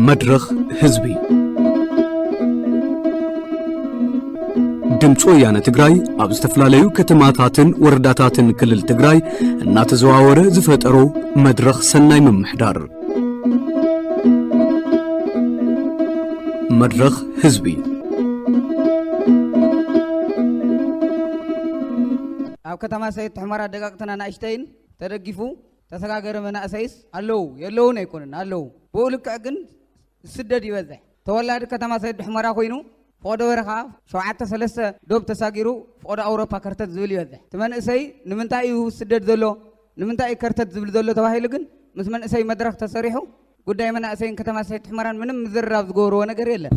መድረኽ ህዝቢ። ድምፂ ወያነ ትግራይ ኣብ ዝተፈላለዩ ከተማታትን ወረዳታትን ክልል ትግራይ እናተዘዋወረ ዝፈጠሮ መድረኽ ሰናይ ምምሕዳር። መድረኽ ህዝቢ። ኣብ ከተማ ሰይት ሑመራ ደቀቕትን ኣናእሽተይን ተደጊፉ ተሰጋገረ መናእሰይስ ኣለዉ፣ የለዉን ኣይኮኑን፣ ኣለዉ። ብኡ ልክዕ ግን ዝስደድ ይበዝሕ። ተወላዲ ከተማ ሰይድ ሑመራ ኮይኑ፣ ፈቐዶ በረኻ ሸውዓተ ሰለስተ ዶብ ተሳጊሩ፣ ፈቐዶ ኣውሮፓ ከርተት ዝብል ይበዝሕ። እቲ መንእሰይ ንምንታይ እዩ ዝስደድ ዘሎ፣ ንምንታይ እዩ ከርተት ዝብል ዘሎ ተባሂሉ ግን፣ ምስ መንእሰይ መድረኽ ተሰሪሑ፣ ጉዳይ መናእሰይን ከተማ ሰይድ ሑመራን ምንም ምዝርራብ ዝገብርዎ ነገር የለን።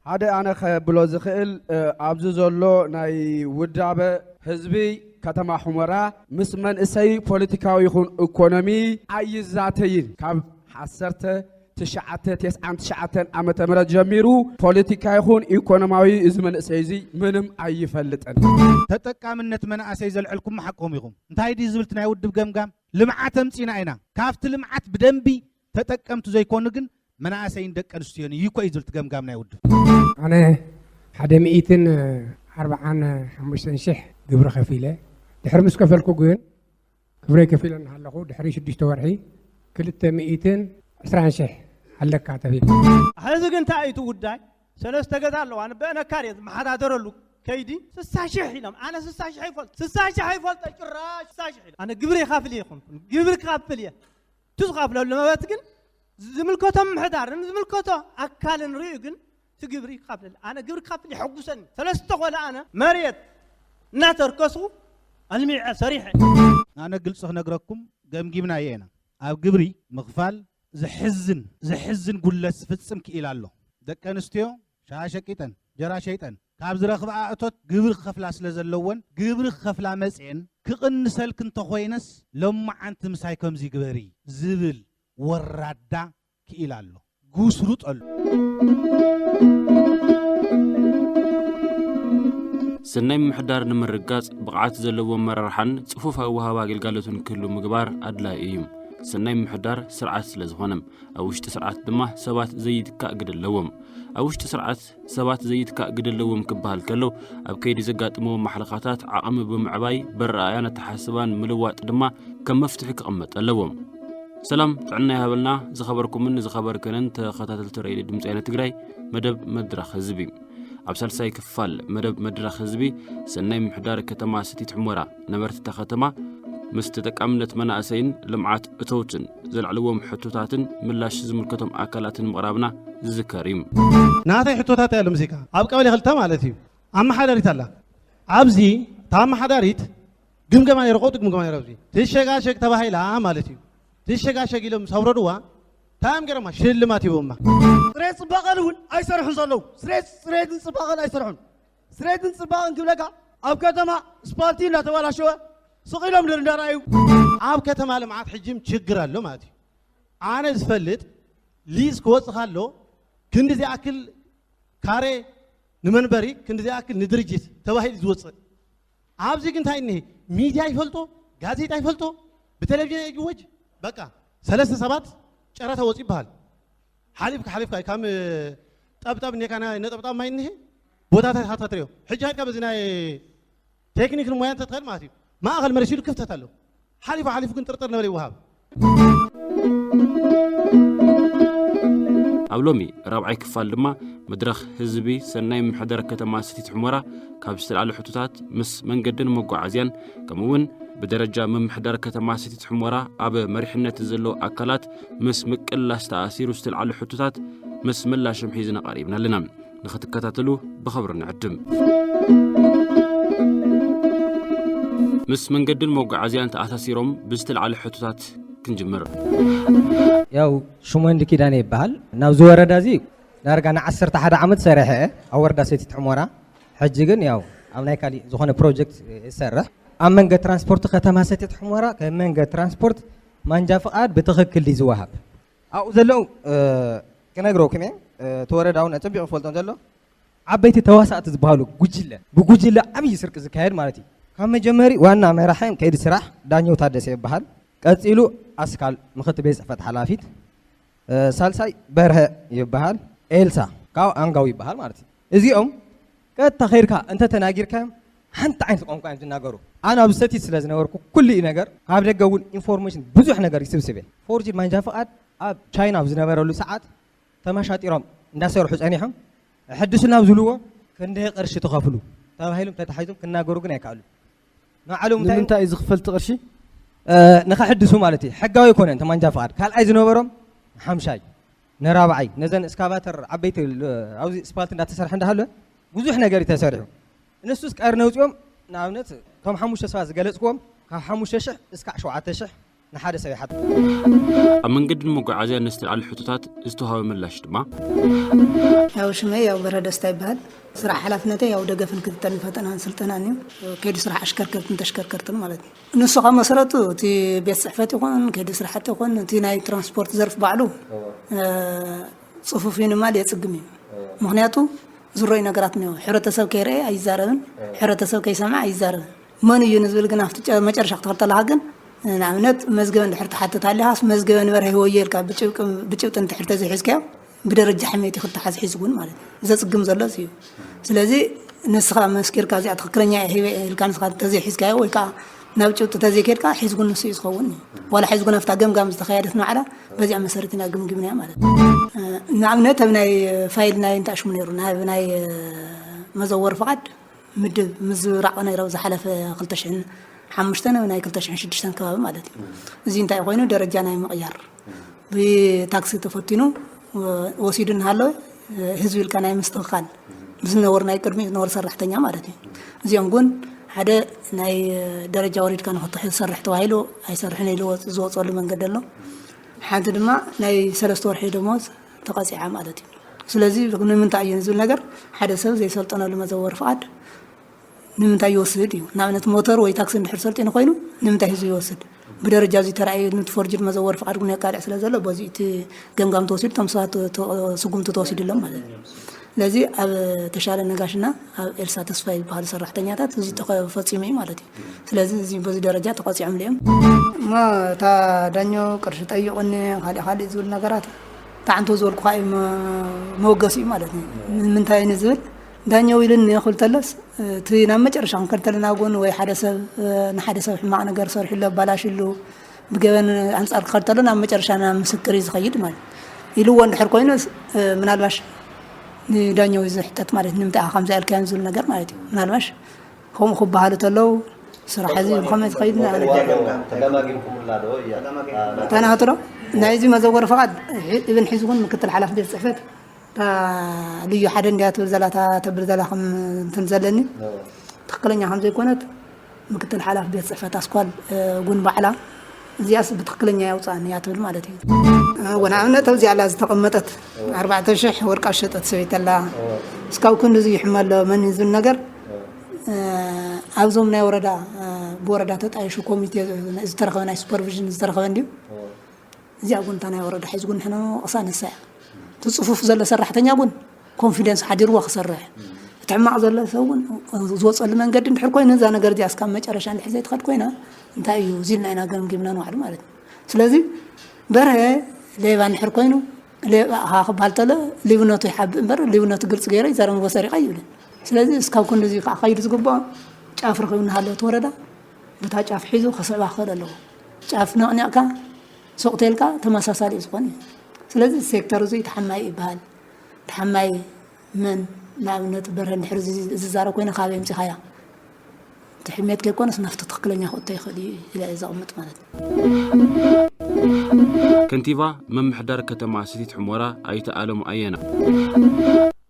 ሓደ ኣነ ከብሎ ዝኽእል፣ እ፣ ኣብዚ ዘሎ ናይ ውዳበ ህዝቢ ከተማ ሑመራ ምስ መንእሰይ ፖለቲካዊ ይኹን ኢኮኖሚ ኣይዛተይን። ካብ ዓሰርተ ትሽዓተ ተስዓን ትሽዓተን ዓመተ ምህረት ጀሚሩ ፖለቲካ ይኹን ኢኮኖማዊ እዚ መንእሰይ እዚ ምንም ኣይፈልጥን። ተጠቃምነት መናእሰይ ዘልዐልኩም ሓቆም ኢኹም። እንታይ ድዩ ዝብል እቲ ናይ ውድብ ገምጋም? ልምዓት ኣምጺና ኢና። ካብቲ ልምዓት ብደንቢ ተጠቀምቲ ዘይኮኑ ግን መናእሰይን ደቂ ኣንስትዮን እዩ እኮ እዩ ዝብል እቲ ገምጋም ናይ ውድብ። ኣነ ሓደ ሚእትን ኣርባዓን ሓሙሽተን ሽሕ ግብሪ ከፊለ፣ ድሕሪ ምስ ከፈልኩ ግን ክብረይ ከፊለ እናሃለኹ ድሕሪ ሽዱሽተ ወርሒ ክልተ ሚእትን ዕስራን ሽሕ ኣለካ ተቢለ። ሕዚ ግን እንታይ እዩ እቲ ጉዳይ? ሰለስተ ገዛ ኣለዋ፣ ንበአነካር እየ ዝመሓዳደረሉ ከይዲ። ስሳ ሽሕ ኢሎም፣ ኣነ ስሳ ሽሕ ኣይፈልጥ፣ ስሳ ሽሕ ኣይፈልጠ ጭራሽ። ስሳ ሽሕ ኢሎም፣ ኣነ ግብሪ ይኸፍል እየ ይኾንኩን፣ ግብሪ ክኸፍል እየ። እቲ ዝኸፍለሉ መበት ግን ዝምልከቶ ምምሕዳር ንዝምልከቶ ኣካልን ርእዩ ግን እቲ ግብሪ ክኸፍለል፣ ኣነ ግብሪ ክኸፍል የሐጉሰኒ። ሰለስተ ቆልዓ ኣነ መሬት እናተርከስኩ ኣልሚዐ ሰሪሐ። ኣነ ግልፂ ክነግረኩም፣ ገምጊምናዮ ኢና። ኣብ ግብሪ ምኽፋል ዘሕዝን፣ ዘሕዝን ጉድለት ዝፍጽም ክኢላ ኣሎ። ደቂ ኣንስትዮ ሻሂ ሸቂጠን፣ ጀራ ሸይጠን፣ ካብ ዝረኽብኣ እቶት ግብሪ ክኸፍላ ስለ ዘለወን፣ ግብሪ ክኸፍላ መጽኤን፣ ክቕንሰልኪ እንተኾይነስ፣ ሎማዓንቲ ምሳይ ከምዚ ግበሪ ዝብል ወራዳ ክኢላ ኣሎ። ጉስሩጠሉ። ሰናይ ምምሕዳር ንምርግጋጽ፣ ብቕዓት ዘለዎ ኣመራርሓን ጽፉፍ ኣወሃህባ ኣገልጋሎትን ክህሉ ምግባር ኣድላዪ እዩ። ሰናይ ምምሕዳር ስርዓት ስለ ዝኾነ፣ ኣብ ውሽጢ ስርዓት ድማ ሰባት ዘይትካእ ግደ ኣለዎም። ኣብ ውሽጢ ስርዓት ሰባት ዘይትካእ ግደ ኣለዎም ክበሃል ከሎ፣ ኣብ ከይዲ ዘጋጥምዎ ማሕለኻታት ዓቕሚ ብምዕባይ፣ በረኣእያን ኣተሓሳስባን ምልዋጥ ድማ ከም መፍትሒ ክቕመጥ ኣለዎ። ሰላም ጥዕና ይሃበልና። ዝኸበርኩምን ዝኸበርክንን ተኸታተልቲ ሬድዮ ድምፂ ወያነ ትግራይ፣ መደብ መድረኽ ህዝቢ። ኣብ ሳልሳይ ክፋል መደብ መድረኽ ህዝቢ፣ ሰናይ ምምሕዳር ከተማ ሰቲት ሑመራ፣ ነበርቲ እታ ከተማ ምስ ተጠቃምነት መናእሰይን ልምዓት እተውትን ዘልዕልዎም ሕቶታትን ምላሽ ዝምልከቶም ኣካላትን ምቕራብና ዝዝከር እዩ። ናተይ ሕቶታት እያ ልምሲካ። ኣብ ቀበሌ ክልተ ማለት እዩ። ኣመሓዳሪት ኣላ። ኣብዚ እታ ኣመሓዳሪት ግምገማ ነይሩ፣ ቀውጢ ግምገማ ነይሩ። ኣብዚ ትሸጋሸግ ተባሂላ ማለት እዩ። ትሸጋሸግ ኢሎም ምስ ኣውረድዋ፣ እንታይ እዮም ገይሮማ? ሽልማት ሂቦማ። ጽሬት ጽባቐን እውን ኣይሰርሑን ዘለዉ። ጽሬት፣ ጽሬትን ጽባቐን ኣይሰርሑን። ጽሬትን ጽባቐን ክብለካ፣ ኣብ ከተማ ስፓልቲ እናተባላሸወ ስቕ ኢሎም እንዳረኣዩ። ኣብ ከተማ ልምዓት ሕጂም ችግር ኣሎ ማለት እዩ። ኣነ ዝፈልጥ ሊዝ ክወጽእ ከሎ ክንዲ ዝኣክል ካሬ ንመንበሪ፣ ክንዲ ዝኣክል ንድርጅት ተባሂሉ ዝወጽእ። ኣብዚ ግን እንታይ እኒሄ? ሚድያ ይፈልጦ፣ ጋዜጣ ይፈልጦ፣ ብቴሌቪዥን ይእወጅ። በቃ ሰለስተ ሰባት ጨረታ ወጽኡ ይበሃል። ሓሊፍካ፣ ሓሊፍካ፣ ከም ጠብጠብ እኒሄካ፣ ናይ ነጠብጣብ ማይ እኒሄ፣ ቦታታት ኢኻ ትሪኦ። ሕጂ ሃድካ በዚ ናይ ቴክኒክን ሞያን ተትኸድ ማለት እዩ። ማእኸል መሬት ኢሉ ክፍተት ኣሎ። ሓሊፉ ሓሊፉ ግን ጥርጥር ነበረ ይወሃብ። ኣብ ሎሚ ራብዓይ ክፋል ድማ መድረኽ ህዝቢ ሰናይ ምምሕዳር ከተማ ሰቲት ሑመራ ካብ ዝተልዓሉ ሕቶታት ምስ መንገድን መጓዓዝያን፣ ከምኡ እውን ብደረጃ ምምሕዳር ከተማ ሰቲት ሑመራ ኣብ መሪሕነት ዘለዉ ኣካላት ምስ ምቅላስ ተኣሲሩ ዝተልዓሉ ሕቶታት ምስ ምላሾም ሒዝና ቀሪብና ኣለና። ንኽትከታተሉ ብኽብሪ ንዕድም። ምስ መንገድን መጓዓዝያን ተኣሳሲሮም ብዝተልዓሉ ሕቶታት ክንጅምር። ያው ሽሞንዲ ኪዳነ ይበሃል። ናብዚ ወረዳ እዚ ዳርጋ ንዓሰርተ ሓደ ዓመት ሰሪሐ እየ፣ ኣብ ወረዳ ሰቲት ሑመራ። ሕጂ ግን ያው ኣብ ናይ ካሊእ ዝኾነ ፕሮጀክት እሰርሕ። ኣብ መንገድ ትራንስፖርት ከተማ ሰቲት ሑመራ ከም መንገድ ትራንስፖርት ማንጃ ፍቓድ ብትኽክል ድዩ ዝወሃብ? ኣብኡ ዘለዉ፣ እ፣ ክነግረኩም እየ፣ እ፣ እቲ ወረዳ እውን ኣጸቢቑ ይፈልጦም ዘሎ። ዓበይቲ ተዋሳእቲ ዝበሃሉ ጉጅለ፣ ብጉጅለ ዓብዪ ስርቂ ዝካየድ ማለት እዩ። ካብ መጀመሪ ዋና መራሒ ከይዲ ስራሕ ዳኘው ታደሰ ይበሃል። ቀጺሉ ኣስካል ምኽትል ቤት ጽሕፈት ሓላፊት፣ እ፣ ሳልሳይ በርሀ ይበሃል፣ ኤልሳ ካብ ኣንጋው ይበሃል ማለት እዩ። እዚኦም ቀጥታ ከይድካ እንተ ተናጊርካዮም ሓንቲ ዓይነት ቋንቋ እዮም ዝናገሩ። ኣነ ኣብ ስተቲት ስለ ዝነበርኩ ኩሉ እዩ ነገር፣ ካብ ደገ እውን ኢንፎርሜሽን ብዙሕ ነገር ይስብስብ እየ። ፎርጅድ ማንጃ ፍቓድ ኣብ ቻይና ኣብ ዝነበረሉ ሰዓት ተመሻጢሮም እንዳሰርሑ ጸኒሖም፣ ሕድሱና ኣብ ዝብልዎ ክንደይ ቅርሺ ትኸፍሉ ተባሂሎም ተታሒዞም ክናገሩ ግን ኣይከኣሉ። ንባዕሎም እንታይ ንምንታይ እዩ ዝኽፈል እቲ ቅርሺ? እ፣ ንኸሕድሱ ማለት እዩ። ሕጋዊ ኣይኮነን እቲ ማንጃ ፍቓድ። ካልኣይ ዝነበሮም ሓምሻይ፣ ንራብዓይ፣ ነዘን እስካቫተር ዓበይቲ ል-፣ ኣብዚ ስፓልት እንዳተሰርሐ እንዳሃለ ብዙሕ ነገር እዩ ተሰሪሑ። እነሱስ ቀርኒ ኣውፂኦም ንኣብነት እቶም ሓሙሽተ ሰባት ዝገለፅክዎም ካብ ሓሙሽተ ሽሕ እስካዕ ሸውዓተ ሽሕ ንሓደ ሰብ ይሓት። ኣብ መንገድን መጓዓዝያን ንዝተልዓሉ ሕቶታት ዝተዋህበ ምላሽ ድማ ያው ሽመይ ያው በረደስታ ይበሃል። ስራሕ ሓላፍነተይ ያው ደገፍን ክትተልን ፈጠናን ስልጠናን እዩ። ከይዲ ስራሕ ኣሽከርከርትን ተሽከርከርትን ማለት እዩ። ንሱ ካብ መሰረቱ እቲ ቤት ፅሕፈት ይኹን ከይዲ ስራሕቲ ይኹን እቲ ናይ ትራንስፖርት ዘርፍ ባዕሉ እ፣ ፅፉፍ እዩ ንማል የፅግም እዩ። ምክንያቱ ዝረዩ ነገራት እኒኦ። ሕብረተሰብ ከይረአ ኣይዛረብን፣ ሕብረተሰብ ከይሰምዐ ኣይዛረብን። መን እዩ ንዝብል ግን ኣብቲ ጨ-፣ መጨረሻ ክትኸድ ተለካ ግን ንኣብነት መዝገበ እንድሕር ትሓትት ኣሊኻስ መዝገበ ንበርሀ ህይወየ ኢልካ ብጭብቂ-፣ ብጭብጢ እንድሕር ተዘይሒዝካዮ ብደረጃ ሕሜት እዩ ክተሓዝ ሒዝጉን ማለት እዩ። ዘፅግም ዘሎ እዚ እዩ። ስለዚ ንስኻ መስኪርካ እዚኣ ትኽክለኛ እየ ሂበ ኢልካ ንስኻ ተዘይሒዝካዮ ወይ ከዓ ናብ ጭብጢ ተዘይከድካ ሒዝጉን ንሱ እዩ ዝኸውን እዩ። ዋላ ሒዝጉን ኣብታ ገምጋም ዝተኸየደት ናዕላ በዚኣ መሰረት ኢና ግምግምናያ ማለት እዩ። ንኣብነት ኣብ ናይ ፋይል ናይ እንታይ ሽሙ ነይሩ ናብ ናይ መዘወሪ ፍቓድ ምድብ ምዝብራቕ ነይሮ ዝሓለፈ ክልተ ሽሕን ሓሙሽተን ኣብ ናይ ክልተ ሽሕን ሽዱሽተን ከባቢ ማለት እዩ። እዚ እንታይ ኮይኑ ደረጃ ናይ ምቕያር ብታክሲ ተፈቲኑ ወሲዱ እናሃለወ ህዝቢ ኢልካ ናይ ምስትኽኻል ምስ ዝነበሩ ናይ ቅድሚ ዝነበሩ ሰራሕተኛ ማለት እዩ። እዚኦም ግን ሓደ ናይ ደረጃ ወሪድካ ንኽትሰርሕ ተባሂሉ ኣይሰርሕን ኢሉ ዝወፀሉ መንገዲ ኣሎ። ሓንቲ ድማ ናይ ሰለስተ ወርሒ ደሞዝ ተቐፂዓ ማለት እዩ። ስለዚ ንምንታይ እዩ ዝብል ነገር ሓደ ሰብ ዘይሰልጠነሉ መዘወሪ ፍቓድ ንምንታይ ይወስድ እዩ። ንኣብነት ሞተር ወይ ታክሲ እንድሕር ሰልጢኑ ኮይኑ ንምንታይ ህዝቢ ይወስድ? ብደረጃ እዚ ተራእዩ ንቲ ፎርጅድ መዘወሪ ፍቓድ ግን የቃልዕ ስለ ዘሎ በዚ እቲ ገምጋም ተወሲዱ እቶም ሰባት ተ-፣ ስጉምቲ ተወሲድሎም ማለት እዩ። ስለዚ ኣብ ተሻለ ነጋሽና ኣብ ኤልሳ ተስፋ ዝበሃሉ ሰራሕተኛታት እዚ ተኸ-፣ ፈፂሙ እዩ ማለት እዩ። ስለዚ እዚ በዚ ደረጃ ተቐፂዖም እዮም። እሞ እታ ዳኛው ቅርሺ ጠይቑኒ ካልእ ካልእ ዝብል ነገራት ታዕንቶ ዝበልኩኻ እዩ መ-፣ መወገሲ እዩ ማለት እዩ። ንምንታይ ንዝብል ዳኛው ኢሉኒ ክብል ተለስ እቲ ናብ መጨረሻ ክንከድ ተለና እውን ወይ ሓደ ሰብ ንሓደ ሰብ ሕማቕ ነገር ሰሪሕሉ ኣባላሽሉ ብገበን ኣንፃር ክኸድ ተሎ ናብ መጨረሻ ናብ ምስክር እዩ ዝኸይድ ማለት ኢልዎ እንድሕር ኮይኑስ ምናልባሽ ንዳኛው እዩ ዝሕተት ማለት ንምንታይ ኢኻ ከምዚ ኣልካዮም ዝብል ነገር ማለት እዩ። ምናልባሽ ከምኡ ክበሃሉ ተለው ስራሕ እዚ ብኸመይ ዝኸይድ ንኣነ ተጋማጊምኩምላ ዶ እያ? ተናህትሮ ናይዚ መዘወሪ ፍቓድ ኢብን ሒዝኩን ምክትል ሓላፊ ቤት ፅሕፈት እታ ልዩ ሓደ እንድያ ትብል ዘላ እታ ተብል ዘላ ከም እንትን ዘለኒ ትኽክለኛ ከም ዘይኮነት ምክትል ሓላፊ ቤት ፅሕፈት ኣስኳል እውን ባዕላ እዚኣስ ብትኽክለኛ ያውፅኣኒ እያ ትብል ማለት እዩ። ንኣብነት ኣብዚኣ ኣላ ዝተቐመጠት ኣርባዕተ ሽሕ ወርቃ ዝሸጠት ሰበይቲ ኣላ። እስካብ ክንድዚ ይሕመ ኣሎ መን እዩ ዝብል ነገር ኣብዞም ናይ ወረዳ ብወረዳ ተጣይሹ ኮሚቴ ዝተረኸበ ናይ ሱፐርቪዥን ዝተረኸበ እንድዩ። እዚኣ እውን እታ ናይ ወረዳ ሒዝጉን ንሕና ንወቕሳ ንሳ እያ። እቲ ፅፉፍ ዘሎ ሰራሕተኛ እውን ኮንፊደንስ ሓዲርዎ ክሰርሕ እቲ ሕማቕ ዘሎ ሰብ እውን ዝወፀሉ መንገዲ እንድሕር ኮይኑ እዛ ነገር እዚኣ እስካብ መጨረሻ እንድሕር ዘይትኸድ ኮይና እንታይ እዩ እዚ ኢልና ኢና ገምጊምና ንባዕሉ ማለት እዩ። ስለዚ በርሀ ሌባ እንድሕር ኮይኑ ሌባ ኢኻ ክበሃል ተሎ ሊብነቱ ይሓብእ እምበር ሊብነቱ ግልፂ ገይረ ይዛረብ እሞ ሰሪቐ ኣይብልን። ስለዚ እስካብ ክንድዚ ከዓ ከይዱ ዝግብኦ ጫፍ ረኺቡ እናሃለወ እቲ ወረዳ በታ ጫፍ ሒዙ ከስዕባ ክኽእል ኣለዎ። ጫፍ ነቕኒቕካ ሱቕ ተልካ ተመሳሳሊ እዩ ዝኾን እዩ። ስለዚ ሴክተር እዙይ ተሓማይ ይበሃል። ተሓማይ መን ንኣብነት በርሀ እንድሕር ዝዛረብ ኮይነ ካበይ ኣምፂኻያ? እቲ ሕሜት ከይኮነስ ናብቲ ትኽክለኛ ክእቶ ይኽእል እዩ ኢለ እየ ዘቕምጥ ማለት እዩ። ከንቲባ ምምሕዳር ከተማ ሰቲት ሑመራ ኣይተ ኣለሙ ኣየና።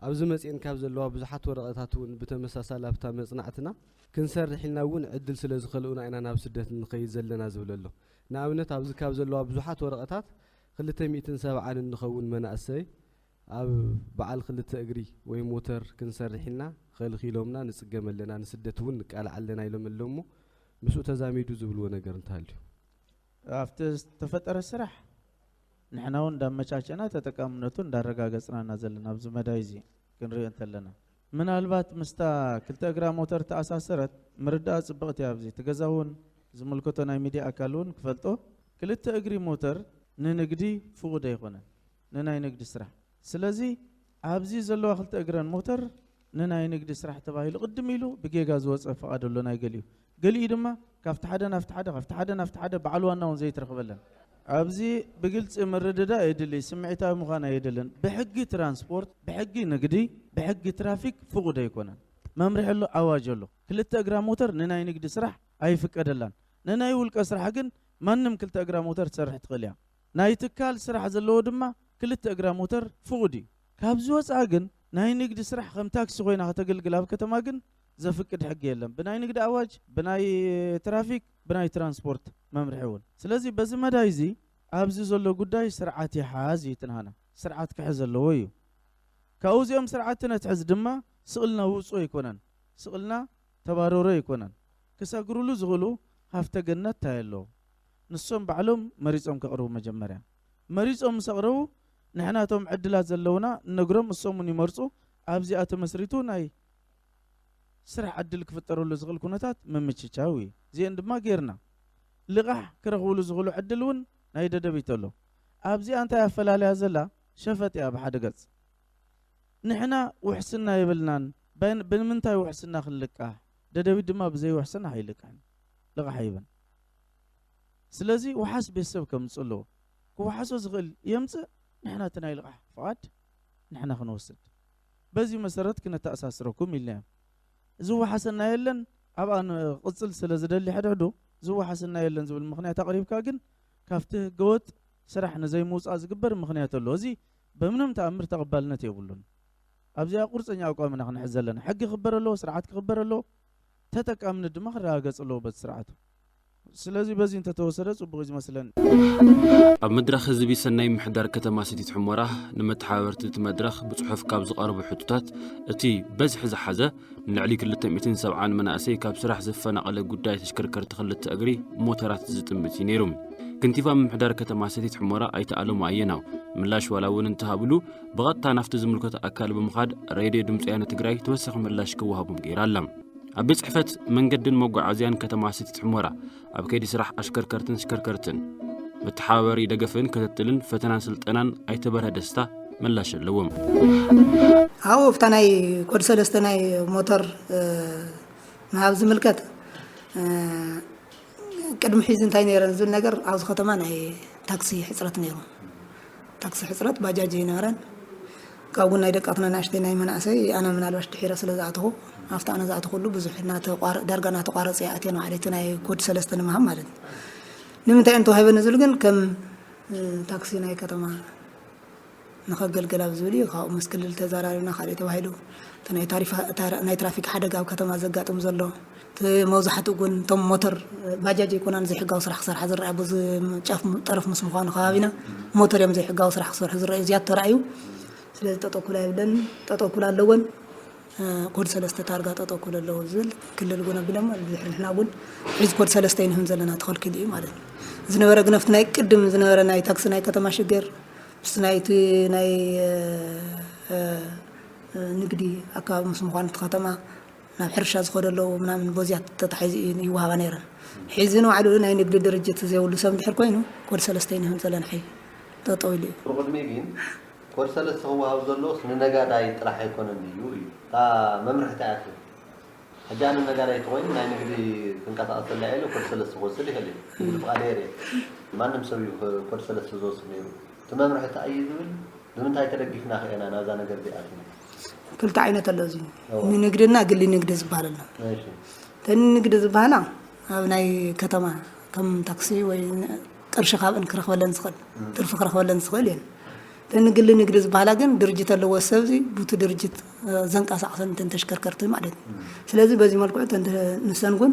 ኣብዚ መፅኤን ካብ ዘለዋ ብዙሓት ወረቐታት እውን ብተመሳሳሊ ኣብታ መፅናዕትና ክንሰርሕ ኢልና እውን ዕድል ስለ ዝኸልኡና ኢና ናብ ስደት ንኸይድ ዘለና ዝብል ኣሎ። ንኣብነት ኣብዚ ካብ ዘለዋ ብዙሓት ወረቐታት ክልተ ሚእትን ሰብዓን እንኸውን መናእሰይ ኣብ በዓል ክልተ እግሪ ወይ ሞተር ክንሰርሕ ኢልና ኸልኺሎምና ንፅገም ኣለና፣ ንስደት እውን ንቃላዕ ኣለና ኢሎም ኣለዉ እሞ ምስኡ ተዛሚዱ ዝብልዎ ነገር እንተሃልዩ? ኣብቲ ዝተፈጠረ ስራሕ ንሕና እውን እንዳመቻቸና ተጠቃምነቱ እንዳረጋገፅና ኢና ዘለና ኣብዚ መዳይ እዚ ክንሪኦ እንተለና ምናልባት ምስታ ክልተ እግራ ሞተር ተኣሳሰረት ምርዳኣ ፅብቕቲ እያ ኣብዚ እቲ ገዛ እውን ዝምልከቶ ናይ ሚድያ ኣካል እውን ክፈልጦ ክልተ እግሪ ሞተር ንንግዲ ፍቑድ ኣይኮነን፣ ንናይ ንግዲ ስራሕ። ስለዚ ኣብዚ ዘለዋ ክልተ እግረን ሞተር ንናይ ንግዲ ስራሕ ተባሂሉ ቅድም ኢሉ ብጌጋ ዝወፀ ፍቓድ ኣሎ ናይ ገሊኡ። ገሊኡ ድማ ካብቲ ሓደ ናብቲ ሓደ፣ ካብቲ ሓደ ናብቲ ሓደ በዓል ዋና እውን ዘይትረኽበለን። ኣብዚ ብግልፂ ምርድዳእ የድሊ፣ ስምዒታዊ ምዃን ኣየድልን። ብሕጊ ትራንስፖርት፣ ብሕጊ ንግዲ፣ ብሕጊ ትራፊክ ፍቑድ ኣይኮነን። መምርሒ ኣሎ፣ ኣዋጅ ኣሎ። ክልተ እግራ ሞተር ንናይ ንግዲ ስራሕ ኣይፍቀደላን። ንናይ ውልቀ ስራሕ ግን ማንም ክልተ እግራ ሞተር ትሰርሕ ትኽእል እያ። ናይ ትካል ስራሕ ዘለዎ ድማ ክልተ እግራ ሞተር ፍቑድ እዩ። ካብዚ ወፃኢ ግን ናይ ንግዲ ስራሕ ከም ታክሲ ኮይና ከተገልግል ኣብ ከተማ ግን ዘፍቅድ ሕጊ የለን። ብናይ ንግዲ ኣዋጅ፣ ብናይ ትራፊክ፣ ብናይ ትራንስፖርት መምርሒ እውን። ስለዚ በዚ መዳይ እዚ ኣብዚ ዘሎ ጉዳይ ስርዓት ይሓዝ እዩ ትንሃና። ስርዓት ክሕዝ ኣለዎ እዩ። ካብኡ እዚኦም ስርዓት ነትሕዝ ድማ ስቕልና ውፁ ኣይኮነን። ስቕልና ተባረሮ ኣይኮነን። ክሰግሩሉ ዝኽእሉ ሃፍተ ገነት እንታይ ኣለዎ? ንሶም ባዕሎም መሪጾም ከቕርቡ መጀመርያ። መሪጾም ምስ ኣቕረቡ ንሕና እቶም ዕድላት ዘለውና እነግሮም፣ እሶም እውን ይመርጹ። ኣብዚኣ ተመስሪቱ ናይ ስራሕ ዕድል ክፍጠረሉ ዝኽእል ኩነታት ምምችቻው እዩ። እዚአን ድማ ጌርና። ልቓሕ ክረኽብሉ ዝኽእሉ ዕድል እውን ናይ ደደቢት ኣሎ። ኣብዚኣ እንታይ ኣፈላልያ ዘላ? ሸፈጥ እያ ብሓደ ገጽ። ንሕና ውሕስና የብልናን። በን-፣ ብምንታይ ውሕስና ክንልቃሕ? ደደቢት ድማ ብዘይ ውሕስና ኣይልቃሕን። ልቓሕ ኣይህብን። ስለዚ ወሓስ ቤተሰብ ከምጽእ ኣለዎ። ክወሓሶ ዝኽእል የምጽእ፣ ንሕና እቲ ናይ ልቓሕ ፍቓድ ንሕና ክንወስድ። በዚ መሰረት ክነተኣሳስረኩም ኢልና እዮም። ዝወሓሰና የለን፣ ኣብኣ ንቕጽል ስለ ዝደሊ ሕድሕዱ፣ ዝወሓሰና የለን ዝብል ምኽንያት ኣቕሪብካ ግን ካብቲ ህገወጥ ስራሕ ንዘይምውጻእ ዝግበር ምኽንያት ኣሎ። እዚ በምንም ተኣምር ተቐባልነት የብሉን። ኣብዚኣ ቁርፀኛ ኣቋም ኢና ክንሕዝ ዘለና። ሕጊ ክኽበር ኣለዎ፣ ስርዓት ክኽበር ኣለዎ፣ ተጠቃምነት ድማ ክረጋገጽ ኣለዎ በቲ ስርዓቱ። ስለዚ በዚ እንተተወሰደ ጽቡቕ እዩ ዝመስለኒ። ኣብ መድረኽ ህዝቢ ሰናይ ምሕዳር ከተማ ሰቲት ሑመራ ንመተሓባበርቲ እቲ መድረኽ ብጽሑፍ ካብ ዝቐረቡ ሕቶታት እቲ በዝሒ ዝሓዘ ንልዕሊ ክልተ ሚእትን ሰብዓን መናእሰይ ካብ ስራሕ ዘፈናቐለ ጉዳይ ተሽከርከርቲ ክልተ እግሪ ሞተራት ዝጥምት እዩ ነይሩ። ከንቲባ ምምሕዳር ከተማ ሰቲት ሑመራ ኣይተ ኣለሙ ኣየናው ምላሽ ዋላ እውን እንተሃብሉ ብቐጥታ ናብቲ ዝምልከቶ ኣካል ብምኻድ ሬድዮ ድምፂ ወያነ ትግራይ ተወሳኺ ምላሽ ክወሃቦም ገይራ ኣላ። ኣብ ቤት ጽሕፈት መንገድን መጓዓዝያን ከተማ ሰቲት ሑመራ ኣብ ከይዲ ስራሕ ኣሽከርከርትን ተሽከርከርትን መተሓባበሪ ደገፍን ክትትልን ፈተናን ስልጠናን ኣይተ በርሀ ደስታ ምላሽ ኣለዎም። ኣብኡ ኣብታ ናይ ኮድ ሰለስተ ናይ ሞተር፣ እ፣ ምሃብ ዝምልከት፣ እ፣ ቅድሚ ሕዚ እንታይ ነይረን ዝብል ነገር ኣብዚ ከተማ ናይ ታክሲ ሕፅረት ነይሩ። ታክሲ ሕፅረት ባጃጅ ኣይነበረን። ካብ ጎን ናይ ደቃትና ንኣሽተይ ናይ መናእሰይ ኣነ ምናልባሽ ድሒረ ስለ ዝኣተኹ ኣብቲ ኣነ ዝኣተኹሉ ብዙሕ እናተቋረ-፣ ዳርጋ እናተቋረፀ እየ ኣትየ ንባዕለይ እቲ ናይ ኮድ ሰለስተ ንምሃብ ማለት እዩ። ንምንታይ እዮም ተዋሂበኒ ዝብል ግን ከም፣ እ፣ ታክሲ ናይ ከተማ ንኸገልግል ኣብ ዝብል እዩ። ካብኡ ምስ ክልል ተዘራሪብና ካልእ ተባሂሉ እቲ ናይ ታሪፋ-፣ ታራ-፣ ናይ ትራፊክ ሓደጋ ኣብ ከተማ ዘጋጥም ዘሎ እቲ መብዛሕትኡ ግን እቶም ሞተር ባጃጅ ኣይኮናን ዘይሕጋዊ ስራሕ ክሰርሓ ዝረኣያ ብዙ ጫፍ ጠረፍ ምስ ምዃኑ ከባቢና ሞተር እዮም ዘይሕጋዊ ስራሕ ክሰርሑ ዝረኣዩ ዝያድ ተራእዩ። ስለዚ ጠጠው ክብላ የብለን፣ ጠጠው ክብላ ኣለወን። እ፣ ኮድ ሰለስተ ታርጋ ጠጠው ክብሉ ኣለዎ ዝብል ክልል እውን ኣቢሎም ድሕሪ ንሕና እውን ሕዚ ኮድ ሰለስተ ኣይንህብን ዘለና ተኸልኪሉ እዩ ማለት እዩ። ዝነበረ ግን ኣብቲ ናይ ቅድም ዝነበረ ናይ ታክሲ ናይ ከተማ ሽግር ምስ ናይቲ ናይ፣ እ፣ እ፣ ንግዲ ኣካባቢ ምስ ምዃኑ እቲ ከተማ ናብ ሕርሻ ዝኸዱ ኣለዉ ምናምን በዚያ ተታሒዙ እዩ ይወሃባ ነይረን። ሕዚ ንባዕሉ ናይ ንግዲ ድርጅት ዘይብሉ ሰብ እንድሕር ኮይኑ ኮድ ሰለስተ ኣይንህብን ዘለና ሕይ ጠጠው ኢሉ እዩ። ብቕድሚ ግን ኮድ ሰለስተ ክወሃብ ዘለዎስ ንነጋዳይ ጥራሕ ኣይኮነን እዩ እዩ። እታ መምርሒ እንታይ እያ ትብል? ሕጂ ኣነ ነጋዳይ ተኾይኑ ናይ ንግዲ ክንቀሳቐስ ተላዒለ ኮድ ሰለስተ ክወስድ ይኽእል እየ። ንግዲ ፍቓድ የርኢ። ማንም ሰብ እዩ ኮድ ሰለስተ ዝወስድ ነይሩ። እቲ መምርሒ እንታይ እዩ ዝብል? ብምንታይ ተደጊፍና ከ ኢና ናብዛ ነገር እዚኣ ኣቲና? ክልተ ዓይነት ኣሎ እዚ። እዎ። ንንግድና ግሊ ንግዲ ዝበሃል ኣሎ። እሺ። እተን ንግዲ ዝበሃላ ኣብ ናይ ከተማ ከም ታክሲ ወይ ን-፣ ቅርሺ ካብአን ክረኽበለን ዝኽእል፣ እም። ትርፊ ክረኽበለን ዝኽእል እየን። እተን ግሊ ንግዲ ዝበሃላ ግን ድርጅት ኣለዎ ሰብ እዚ ቡቲ ድርጅት፣ እ፣ ዘንቀሳቕሰን እተን ተሽከርከርቲ ማለት እዩ። እም። ስለዚ በዚ መልክዑ እተን ተ-፣ ንሰን እውን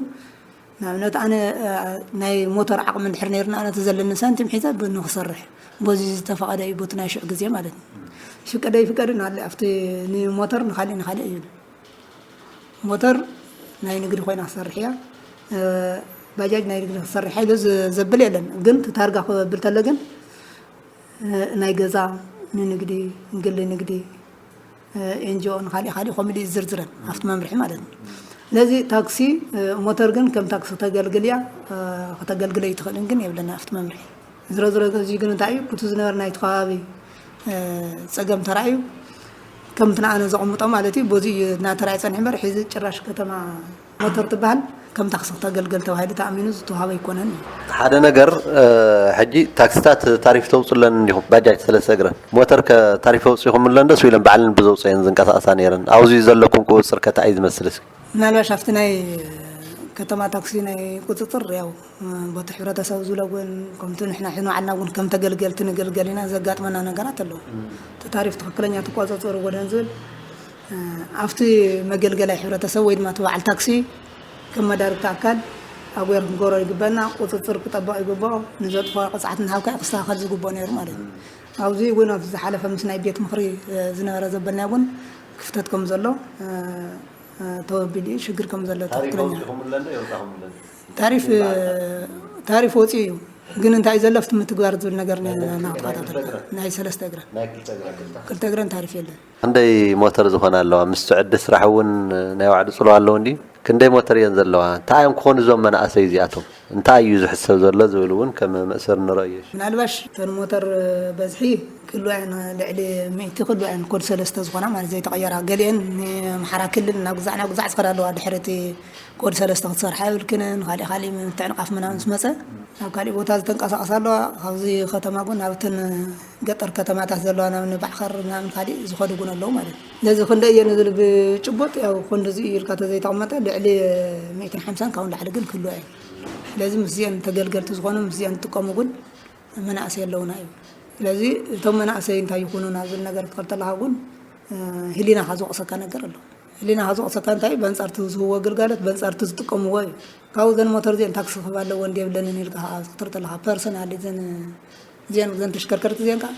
ንኣብነት ኣነ፣ እ፣ ናይ ሞተር ዓቕሚ እንድሕር ነይርና ኣነ እቲ ዘለኒ ሳንቲም ሒዘ ብ-፣ ንኽሰርሕ በዚ ዝተፈቐደ እዩ ቦቲ ናይ ሽዑ ግዜ ማለት እዩ። እም። ይፍቀደ ይፍቀድን ኣለ ኣብቲ ንሞተር ንኻሊእ ንኻሊእ እዩ። ሞተር ናይ ንግዲ ኮይና ክትሰርሕ እያ። እ፣ ባጃጅ ናይ ንግዲ ክትሰርሕ እያ ኢሉ ዝ-፣ ዘብል የለን። ግን እቲ ታርጋ ክብል ተሎ ግን፣ እ፣ ናይ ገዛ ንንግዲ፣ ንግሊ ንግዲ፣ እ፣ ኤን ጂ ኦ ንኻሊእ፣ ካልእ ከምኡ ኢሉ እዩ ዝዝርዝረን ኣብቲ መምርሒ ማለት እዩ። ስለዚ ታክሲ፣ እ፣ ሞተር ግን ከም ታክሲ ከተገልግል እያ፣ እ፣ ከተገልግል ኣይትኽእልን ግን የብለና ኣብቲ መምርሒ። ዝሮ ዝሮ እዚ ግን እንታይ እዩ፣ ብቱ ዝነበረ ናይቲ ከባቢ ጸገም ተራእዩ ከምቲ ንኣነ ዘቐምጦ ማለት እዩ። በዚ እዩ እናተራእየ ጸኒሑ እምበር፣ ሕዚ ጭራሽ ከተማ ሞተር ትበሃል ከም ታክሲ ክተገልገል ተባሂሉ ተኣሚኑ ዝተዋሃበ ኣይኮነን እዩ። ሓደ ነገር፣ ሕጂ ታክሲታት ታሪፍ ተውፅለን እንዲኹም፣ ባጃጅ ሰለስተ እግረን፣ ሞተር ከ ታሪፍ ኣውፂኹምለን ደስ ኢለን ባዕለን ብዘውፅአን ዝንቀሳቐሳ ነይረን? ኣብዚ ዘለኩም ቁፅፅር ከ እንታይ እዩ ዝመስል እስኪ? ምናልባሽ ኣብቲ ናይ ከተማ ታክሲ ናይ ቁፅፅር ያው በቲ ሕብረተሰብ ዝብሎ እውን ከምቲ ንሕና ሕዚ ንባዕልና እውን ከም ተገልገልቲ ንገልገል ኢና ዘጋጥመና ነገራት ኣለዉ። እቲ ታሪፍ ትኽክለኛ ትቆፃፀሩ ጎደን ዝብል ኣብቲ መገልገላይ ሕብረተሰብ ወይ ድማ እቲ በዓል ታክሲ ከም መዳርግቲ ኣካል ኣጉር ክንገሮ ይግበና፣ ቁፅፅር ክጠበቕ ይግበኦ፣ ንዘጥፍኦ ቅፅዓት እናሃብካ ክስተኻኸል ዝግበኦ ነይሩ ማለት እዩ። ኣብዚ እውን ኣብዚ ዝሓለፈ ምስ ናይ ቤት ምኽሪ ዝነበረ ዘበልና እውን ክፍተት ከም ዘሎ ተወቢሉ እዩ፣ ሽግር ከም ዘሎ ትኽክለኛ ታሪፍ ታሪፍ ወፂኡ እዩ። ግን እንታይ እዩ ዘሎ ኣብቲ ምትግባር ዝብል ነገር ናይ ሰለስተ እግረን ክልተ እግረን ታሪፍ የለን። ክንደይ ሞተር ዝኾነ ኣለዋ? ምስቲ ዕዲ ስራሕ እውን ናይ ባዕሉ ፅልዋ ኣለዎ እንዲ? ክንደይ ሞተር እየን ዘለዋ? እንታይ እዮም ክኾኑ እዞም መናእሰይ እዚኣቶም? እንታይ እዩ ዝሕሰብ ዘሎ ዝብል እውን ከም መእሰር ንረእዮ። ምናልባሽ እተን ሞተር በዝሒ ክህልዋ እየን፣ ልዕሊ ሚእቲ ክህልዋ እየን። ኮድ ሰለስተ ዝኾና ማለት ዘይተቐየራ፣ ገሊአን ንኣምሓራ ክልል ናብ ግዛዕ ናብ ግዛዕ ዝኸዳ ኣለዋ። ድሕሪ እቲ ኮድ ሰለስተ ክትሰርሓ የብልክንን፣ ካሊእ ካሊእ ምትዕንቓፍ ምናምን ምስ መፀ ናብ ካሊእ ቦታ ዝተንቀሳቐሳ ኣለዋ። ካብዚ ከተማ እውን ናብተን ገጠር ከተማታት ዘለዋ ናብ ንባዕኸር ምናምን ካሊእ ዝኸዱ እውን ኣለዉ ማለት እዩ። ስለዚ ክንደይ እየን ዝብል ብጭቡጥ ያው ክንድዚ እዩ ኢልካ ተዘይተቐመጠ ልዕሊ ሚእትን ሓምሳን ካብኡ ንላዕሊ ግን ክህልዋ እየን። ስለዚ ምስዚአን ተገልገልቲ ዝኾኑ ምስዚአን ዝጥቀሙ እውን መናእሰይ ኣለዉና እዩ። ስለዚ እቶም መናእሰይ እንታይ ይኹኑ ናብ ዝብል ነገር ክትኸድ ተለኻ እውን ህሊናኻ ዝወቕሰካ ነገር ኣሎ። ህሊናኻ ዝወቕሰካ እንታይ እዩ? በንጻር እቲ ዝህብዎ ግልጋሎት በንጻር እቲ ዝጥቀምዎ እዩ። ካብኡ ዘን ሞተር እዚአን ታክሲ ክህብ ኣለዎ እንዲ የብለንን ኢልካ ክትርኢ ተለኻ ፐርሰናሊ ዘን እዚአን ዘን ተሽከርከርቲ እዚአን ከዓ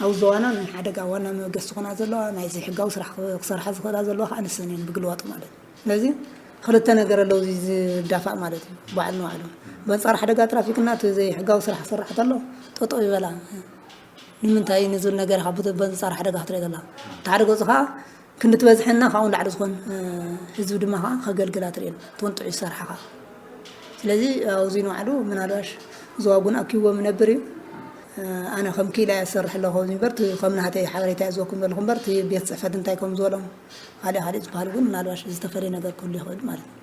ኣብ ዘዋና ናይ ሓደጋ ዋና መበገሲ ዝኾና ዘለዋ ናይ ዘይሕጋዊ ስራሕ ክሰርሓ ዝኽእላ ዘለዋ ከዓ ንሰን እየን ብግልባጡ ማለት እዩ። ስለዚ ክልተ ነገር ኣለዉ እዚ ዝዳፋእ ማለት እዩ። ባዕሉ ንባዕሉ በንጻር ሓደጋ ትራፊክና እቲ ዘይሕጋዊ ስራሕ ክሰርሕ ተሎ ጠጠው ይበላ። ንምንታይ ንዝብል ነገር ኢኻ በንጻር ሓደጋ ክትርኢ ተላ? እቲ ሓደ ገጹ ከዓ ክንዲ ትበዝሐና ካብኡ ንላዕሊ ዝኾን ህዝቢ ድማ ከዓ ከገልግላ ትርእየን ትወንጥዑ ይሰርሓኻ። ስለዚ ኣብዚ ንባዕሉ ምናልባሽ ዞባ ጉን ኣኪብዎም ይነብር እዩ። ኣነ ከም ክኢላ እየ ዝሰርሕ ኣለኹ ኣብዚ እምበር እቲ ከም ናህተይ ሓበሬታ እየ ዝወኩም ዘለኹ እምበር እቲ ቤት ፅሕፈት እንታይ ከም ዝበሎም ካልእ ካልእ ዝበሃል እውን ምናልባሽ ዝተፈለየ ነገር ክህሉ ይኽእል ማለት እዩ።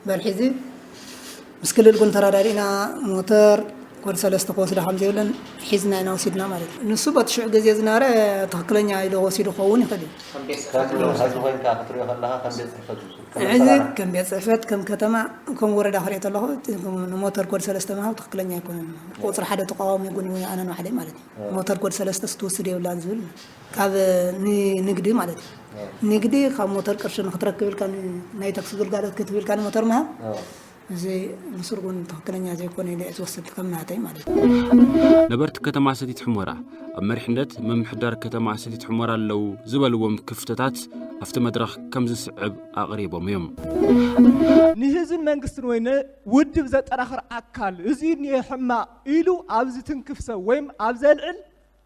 እምበር ሕዚ ምስ ክልል ጉን ተረዳዲእና ሞተር ኮድ ሰለስተ ክወስዳ ከም ዘይብለን ሒዝና ኢና ወሲድና ማለት እዩ። ንሱ በቲ ሽዑ ግዜ ዝነበረ ትኽክለኛ ኢሉ ወሲዱ ክኸውን ይኽእል እዩ። ከም ቤት ጽሕፈት ሕዚ ከም ቤት ጽሕፈት ከም ከተማ ከም ወረዳ ክሪኦ ተለኹ ንሞተር ኮድ ሰለስተ ምሃብ ትኽክለኛ ኣይኮነን። ቁፅሪ ሓደ ተቃዋሚ ጉን ኣነ ንባዕለይ ማለት እዩ። ሞተር ኮድ ሰለስተ ስትወስድ የብላን ዝብል ካብ ንግዲ ማለት እዩ። ንግዲ ካብ ሞተር ቅርሺ ንክትረክብ ኢልካ ናይ ታክሲ ግልጋሎት ክትብል ኢልካ ንሞተር ምሃብ እዚ ብስርጉን ትኽክለኛ ዘይኮነ ኢለ እየ ዝወስድ ከም ናተይ ማለት እዩ። ነበርቲ ከተማ ሰቲት ሕሞራ ኣብ መሪሕነት ምምሕዳር ከተማ ሰቲት ሕሞራ ኣለዉ ዝበልዎም ክፍተታት ኣብቲ መድረኽ ከም ዝስዕብ ኣቕሪቦም እዮም። ንህዝብን መንግስትን ወይ ውድብ ዘጠናኽር ኣካል እዚ እኒኦ ሕማቕ ኢሉ ኣብዚ ትንክፍ ሰብ ወይም ኣብ ዘልዕል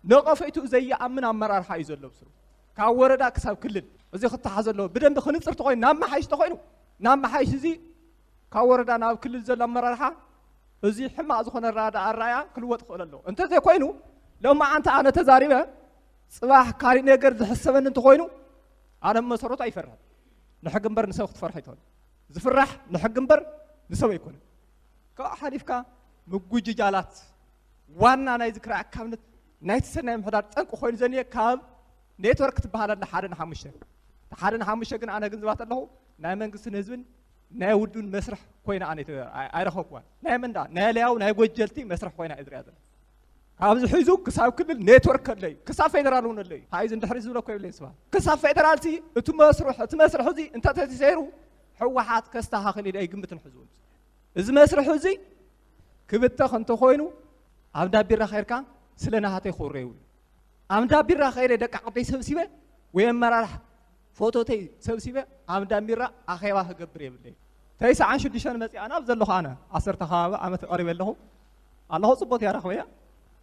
ነቐፈይቱ ዘየኣምን ኣመራርሓ እዩ ዘሎ ብስሩ ካብ ወረዳ ክሳብ ክልል እዚ ክተሓዘ ኣለዎ ብደንቢ ክንፅር ተኮይኑ ናብ መሓይሽ ተኮይኑ ናብ መሓይሽ እዚ ካብ ወረዳ ናብ ክልል ዘሎ ኣመራርሓ እዚ ሕማቕ ዝኾነ ኣረኣእያ ክልወጥ ክኽእል ኣለዎ እንተዘይኮይኑ ሎማዓንቲ ኣነ ተዛሪበ ፅባሕ ካሊእ ነገር ዝሕሰበኒ እንተኮይኑ ኣነ ብመሰረቱ ኣይፈርሕን ንሕጊ እምበር ንሰብ ክትፈርሖ ኣይትኽእልን ዝፍራሕ ንሕጊ እምበር ንሰብ ኣይኮነን ካብኡ ሓሊፍካ ምጉጅጃላት ዋና ናይዚ ክራይ ኣካብነት ናይቲ ሰናይ ምሕዳር ጠንቂ ኮይኑ ዘንየ ካብ ኔትወርክ ትበሃል ኣላ ሓደ ንሓሙሽተ ሓደ ንሓሙሽተ ግን ኣነ ግንዝባት ኣለኹ ናይ መንግስትን ህዝብን ናይ ውዱን መስርሕ ኮይና ኣነ ኣይረኸብኩዋን ናይ መንዳ ናይ ለያው ናይ ጎጀልቲ መስርሕ ኮይና እየ ዝሪኣ ዘለ ካብዚ ሒዙ ክሳብ ክልል ኔትወርክ ከለዩ ክሳብ ፌደራል እውን ኣለዩ ሓይዚ እንድሕሪ ዝብለ እኮ የብለይ ስባ ክሳብ ፌደራል እቲ መስርሕ እቲ መስርሕ እዚ እንተተሰይሩ ሕወሓት ከስተኻኽል ኢለ ኣይግምትን ሕዝቡ እዚ መስርሕ እዚ ክብተኽ እንተኾይኑ ኣብ ዳቢራ ኸይርካ ስለ ናሃተይ ክውረ ይብሉ ኣብ ዳቢራ ኸይረ ደቂ ዓደይ ሰብሲበ ወይ ኣመራርሓ ፎቶተይ ሰብሲበ ኣብ ዳቢራ ኣኼባ ክገብር የብለይ ተስዓን ሽዱሽተን መፂኣ ናብ ዘለኹ ኣነ ዓሰርተ ከባቢ ዓመት ቀሪበ ኣለኹ ኣለኹ ፅቡቅ ያረኽበያ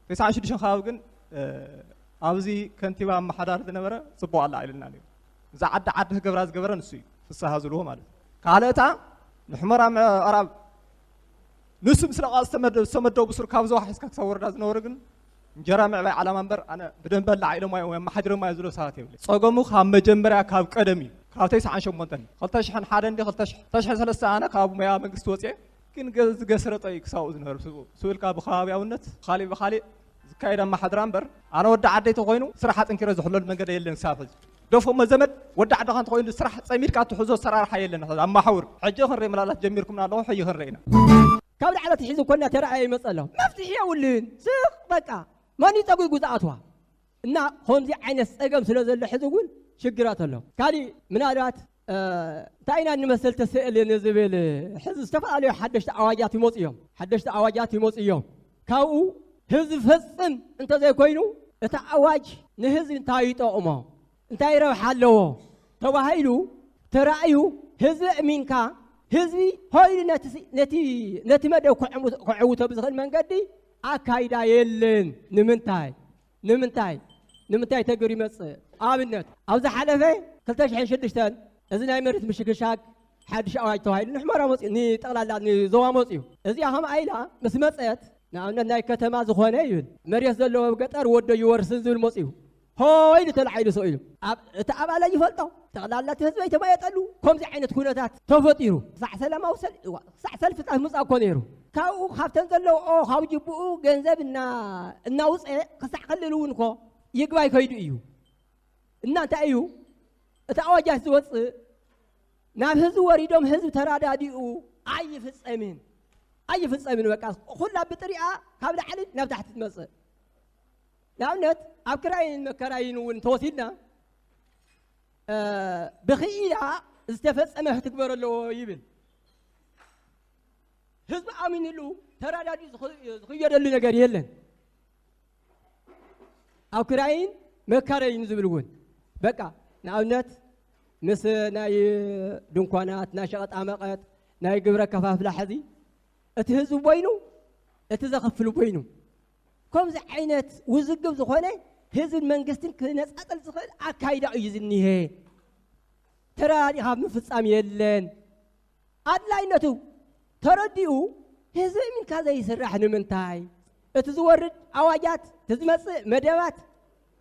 ተስዓን ሽዱሽተን ከባቢ ግን ኣብዚ ከንቲባ ኣመሓዳሪ ዝነበረ ፅቡቅ ኣላ ኢልና ነይሩ እዛ ዓዲ ዓዲ ክገብራ ዝገበረ ንሱ እዩ ፍስሃ ዝልዎ ማለት እዩ ካልእታ ንሕመራ ምዕራብ ንሱ ምስ ለቓ ዝተመደ-፣ ዝተመደቡ ብሱር ካብ ዞባ ሒዝካ ክሳብ ወረዳ ዝነበሩ ግን እንጀራ ምዕባይ ዓላማ እምበር ኣነ ብደንበ ላዓ ኢሎማ እዮም ኣመሓዲሮማ እዮም ዝብሎ ሰባት የብለ። ጸገሙ ካብ መጀመርያ ካብ ቀደም እዩ። ካብ ተስዓን ሸሞንተን፣ ክልተ ሽሕን ሓደን ድዩ፣ ክልተ ሽሕ፣ ክልተ ሽሕን ሰለስተ ኣነ ካብ ሙያ መንግስቲ ወፅየ፣ ግን ገ-፣ ዝገስረጠ እዩ ክሳብኡ ዝነበረ ስብኡ። ስብልካ ብከባብያውነት፣ ካሊእ ብካሊእ ዝካየድ ኣመሓድራ እምበር፣ ኣነ ወዲ ዓደይ ተኮይኑ ስራሕ ኣጠንኪረ ዝሕለሉ መንገዲ የለን ክሳብ ሕዚ። ደፎሞ ዘመድ ወዲ ዓድኻ እንተኾይኑ ስራሕ ጸሚድካ ትሕዞ ኣሰራርሓ የለን። ሕዚ ኣማሓውር። ሕጂ ክንርኢ መላላት ጀሚርኩምና ኣለኹ፣ ሕጂ ክንርኢ ኢና። ካብ ላዕሊ ኣትሒዙ እኮ እናተረኣየ ይመጽእ ኣሎ። መፍትሒ የብሉን። ስቕ በቃ። መን እዩ ጸጒጉ ዝኣትዋ? እና ከምዚ ዓይነት ጸገም ስለ ዘሎ ሕዚ እውን ሽግራት ኣሎ። ካሊእ ምናልባት፣ እ፣ እንታይ ኢና እንመስል ተስእል ንዝብል ሕዚ ዝተፈላለዩ ሓደሽቲ ኣዋጃት ይመጹ እዮም። ሓደሽቲ ኣዋጃት ይመጹ እዮም። ካብኡ ህዝቢ ፈጽም እንተዘይኮይኑ እቲ ኣዋጅ ንህዝቢ እንታይ ይጠቕሞ? እንታይ ረብሓ ኣለዎ? ተባሂሉ ተራእዩ ህዝቢ እሚንካ ህዝቢ ሆይሉ ነቲ ሲ-፣ ነቲ፣ ነቲ መደብ ክዕሙ-፣ ክዕውቶ ብዝኽእል መንገዲ ኣካይዳ የለን። ንምንታይ? ንምንታይ? ንምንታይ ተገይሩ ይመጽእ? ኣብነት፣ ኣብ ዝሓለፈ ክልተ ሽሕን ሽዱሽተን እዚ ናይ መሬት ምሽግሻግ ሓድሽ ኣዋጅ ተባሂሉ ንሕመራ መጽኡ፣ ንጠቕላላ ንዞባ መጽኡ። እዚኣ ከምኣ ኢላ ምስ መጸት፣ ንኣብነት ናይ ከተማ ዝኾነ ይብል፣ መሬት ዘለዎ ኣብ ገጠር ወዶ ይወርስን ዝብል መጽኡ። ሆይ ተላዒሉ ሰው ኢሉ። ኣብ፣ እቲ ኣባላይ ይፈልጦ፣ ጠቕላላ እቲ ህዝቢ ኣይተማየጠሉ። ከምዚ ዓይነት ኩነታት ተፈጢሩ። ክሳዕ ሰላማዊ ሰል-፣ ክሳዕ ሰልፍታት ምጻእ እኮ ነይሩ። ካብኡ፣ ካብተን ዘለዎ፣ ኦ፣ ካብ ጅብኡ ገንዘብ እና-፣ እናውፀ ክሳዕ ክልል እውን እኮ ይግባይ ከይዱ እዩ። እና እንታይ እዩ? እቲ ኣዋጃት ዝወፅእ ናብ ህዝቢ ወሪዶም ህዝቢ ተራዳዲኡ ኣይፍፀምን። ኣይፍፀምን። በቃ፣ ኩላ ብጥሪኣ ካብ ላዕሊ ናብ ታሕቲ ትመፅእ። ንኣብነት፣ ኣብ ክራይን መከራይን እውን ተወሲድና፣ እ፣ ብኽኢላ ዝተፈጸመ ክትግበር ኣለዎ ይብል። ህዝቢ ኣሚንሉ ተራዳዲኡ ዝኽ-፣ ዝኽየደሉ ነገር የለን። ኣብ ክራይን መካረይን ዝብል እውን፣ በቃ፣ ንኣብነት፣ ምስ ናይ ድንኳናት፣ ናይ ሸቐጣ መቐጥ፣ ናይ ግብረ ከፋፍላ ሕዚ፣ እቲ ህዝቢ ቦይኑ፣ እቲ ዘኸፍሉ ቦይኑ። ከምዚ ዓይነት ውዝግብ ዝኾነ ህዝብን መንግስትን ክነጻጸል ዝኽእል ኣካይዳ እዩ ዝኒሀ። ተረዳዲኻ ምፍጻም የለን። ኣድላይነቱ ተረዲኡ ህዝቢ እሚንካ ዘይስራሕ ንምንታይ? እቲ ዝወርድ ኣዋጃት፣ እቲ ዝመጽእ መደባት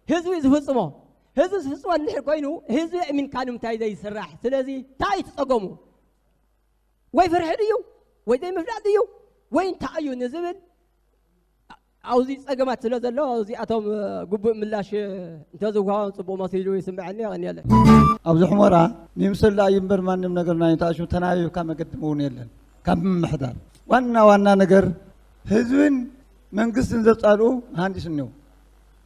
ህዝቢ እዩ ዝፍጽሞ። ህዝቢ ዝፍጽሞ እንድሕር ኮይኑ ህዝቢ እሚንካ ንምንታይ ዘይስራሕ? ስለዚ እንታይ እዩ እቲ ጸገሙ? ወይ ፍርሒ ድዩ? ወይ ዘይምፍላጥ ድዩ? ወይ እንታይ እዩ ንዝብል ኣብዚ ጸገማት ስለ ዘሎ፣ እዚኣቶም ግቡእ ምላሽ እንተዝወሃቦም ጽቡቕ መሲሉ ይስምዐኒ። የቐንየለይ። ኣብዚ ሑመራ ንምስላ እዩ እምበር ማንም ነገር ናይ ተኣሽሙ ተናቢብካ መገዲ እውን የለን። ካብ ምምሕዳር ዋና ዋና ነገር ህዝብን መንግስትን ዘጻልኡ መሃንዲስ እኒው።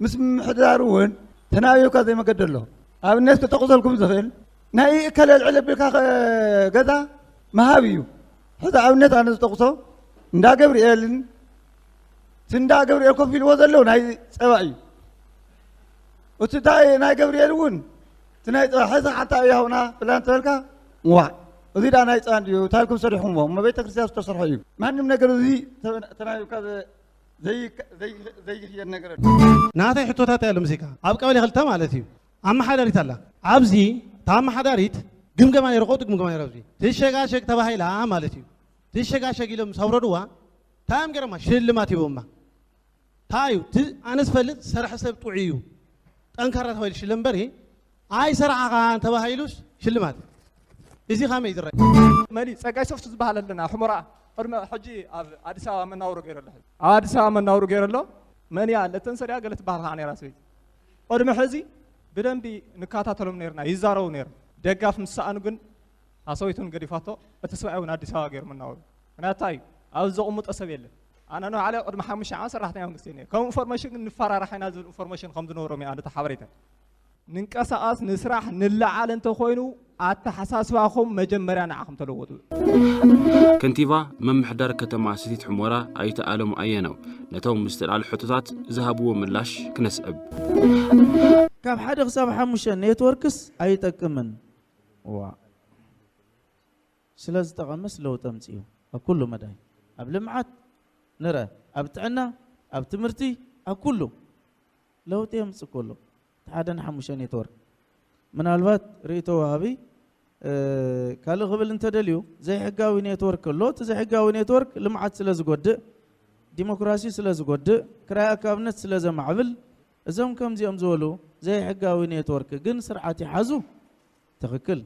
ምስ ምምሕዳር እውን ተናቢብካ ዘይመገዲ ኣሎ። ኣብነት ክጠቕሰልኩም ዝኽእል ናይ እከለ ልዕል ኣቢልካ ከ-፣ ገዛ ምሃብ እዩ። ሕዚ ኣብነት ኣነ ዝጠቕሶ እንዳ ገብርኤልን እቲ እንዳ ገብርኤል ኮፍ ኢልዎ ዘለዉ ናይ ጸባ እዩ። እቲ እንታይ ናይ ገብርኤል እውን እቲ ናይ ጸባ ሕዚ ሓንታ እዩ ሃውና ፍላን ተበልካ፣ ዋዕ፣ እዚ ደኣ ናይ ጸባ እንድዩ፣ እንታይ ኢልኩም ሰሪሕኩምዎ? እሞ ቤተ ክርስቲያን ዝተሰርሐ እዩ። ማንም ነገር እዚ ተናቢብካ ዘ-፣ ዘይከ-፣ ዘይ-፣ ዘይክየድ ነገር ኣሎ። ናተይ ሕቶታት እያ ልምሲካ። ኣብ ቀበሌ ክልተ ማለት እዩ። ኣመሓዳሪት ኣላ። ኣብዚ እታ ኣመሓዳሪት ግምገማ ነይሩ፣ ቀውጢ ግምገማ ነይሩ። ኣብዚ ትሸጋሸግ ተባሂላ ማለት እዩ። ትሸጋሸግ ኢሎም ምስ ኣውረድዋ፣ እንታይ እዮም ገይሮማ? ሽልማት ሂቦማ። እንታይ እዩ? እቲ ኣነ ዝፈልጥ ዝሰርሐ ሰብ ጥዑይ እዩ፣ ጠንካራ ተባሂሉ ሽለም እምበሪ፣ ኣይሰራሕኻን ተባሂሉስ ሽልማት። እዚ ኸመይ ዝረአ? መኒ ጸጋይ ሶፍቱ ዝበሃል ኣለና፣ ሑመራ። ቅድሚ ሕጂ ኣብ ኣዲስ ኣበባ መናውሮ ገይሩ ኣሎ። ሕጂ ኣብ ኣዲስ ኣበባ መናውሮ ገይሩ ኣሎ። መን እያ? ለተን ሰሪያ ገለ ትበሃል ኸዓ ነይራ ሰበይቲ። ቅድሚ ሕዚ ብደንቢ ንከታተሎም ነይርና፣ ይዛረቡ ነይሮም። ደጋፍ ምስ ሰኣኑ ግን እታ ሰበይቲ እውን ገዲፋቶ፣ እቲ ሰብኣይ እውን ኣዲስ ኣበባ ገይሩ መናውሮ። ምኽንያቱ እንታይ እዩ? ኣብዚ ዘቕምጦ ሰብ የለን። ኣነ ንባዕለ ቅድሚ ሓሙሽተ ዓመት ሰራሕተኛ መንግስቲ እየ ነይረ። ከም ኢንፎርሜሽን ግን ንፈራራሕ ኢና ዝብል ኢንፎርሜሽን ከም ዝነበሮም እየ ኣነ እቲ ሓበሬታ። ንንቀሳቐስ፣ ንስራሕ፣ ንለዓል እንተኾይኑ ኣተሓሳስባኹም መጀመርያ ንዓኹም ተለወጡ። ከንቲባ ምምሕዳር ከተማ ሰቲት ሑመራ ኣይተ ኣለሙ ኣየነው ነቶም ዝተልዓሉ ሕቶታት ዝሃብዎ ምላሽ ክነስዕብ። ካብ ሓደ ክሳብ ሓሙሽተ ኔትወርክስ ኣይጠቅምን። ዋ። ስለ ዝጠቐመስ ለውጢ ኣምጽኡ። ኣብ ኩሉ መዳይ። ኣብ ልምዓት ንረ፣ ኣብ ጥዕና፣ ኣብ ትምህርቲ፣ ኣብ ኩሉ ለውጢ የምጽእ ኩሉ። እቲ ሓደ ንሓሙሽተ ኔትወርክ። ምናልባት ርእይቶ ወሃቢ፣ ካልእ ክብል እንተደልዩ፣ ዘይሕጋዊ ኔትወርክ ኣሎ። እቲ ዘይሕጋዊ ኔትወርክ ልምዓት ስለ ዝጎድእ፣ ዲሞክራሲ ስለ ዝጎድእ፣ ክራይ ኣካብነት ስለ ዘማዕብል፣ እዞም ከምዚኦም ዝበሉ ዘይሕጋዊ ኔትወርክ ግን ስርዓት ይሓዙ። ትኽክል፣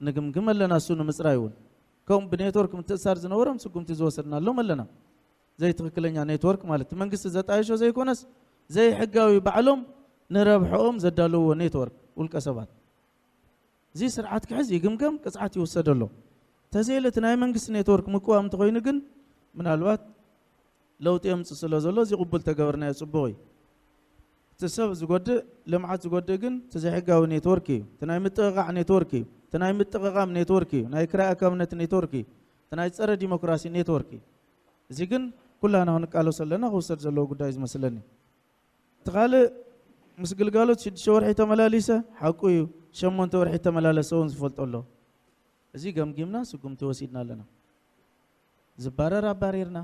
ንግምግም ኣለና። እሱ ንምፅራይ እውን ከምኡ ብኔትወርክ ምትእሳር ዝነበሮም ስጉምቲ ዝወሰድናሎም ኣለና። ዘይትኽክለኛ ኔትወርክ ማለት መንግስቲ ዘጣየሾ ዘይኮነስ ዘይሕጋዊ ባዕሎም ንረብሐኦም ዘዳለውዎ ኔትወርክ ውልቀ ሰባት። እዚ ስርዓት ክሕዝ ይግምገም፣ ቅፅዓት ይውሰደሎም። ተዘየለ እቲ ናይ መንግስቲ ኔትወርክ ምቅዋም እንተኾይኑ ግን ምናልባት ለውጢ የምፅእ ስለ ዘሎ እዚ ቅቡል ተገበርናዮ ፅቡቕ እዩ። እቲ ሰብ ዝጎድእ፣ ልምዓት ዝጎድእ ግን እቲ ዘይሕጋዊ ኔትወርክ እዩ። እቲ ናይ ምጥቕቓዕ ኔትወርክ እዩ። እቲ ናይ ምጥቕቓም ኔትወርክ እዩ። ናይ ክራይ ኣካብነት ኔትወርክ እዩ። እቲ ናይ ፀረ ዲሞክራሲ ኔትወርክ እዩ። እዚ ግን ኩላና ክንቃለሶ ኣለና ክውሰድ ዘለዎ ጉዳይ ዝመስለኒ። እቲ ካልእ ምስ ግልጋሎት ሽዱሽተ ወርሒ ተመላሊሰ ሓቁ እዩ። ሸሞንተ ወርሒ ተመላለሰ እውን ዝፈልጦ ኣሎ። እዚ ገምጊምና ስጉምቲ ወሲድና ኣለና። ዝባረር ኣባሪርና፣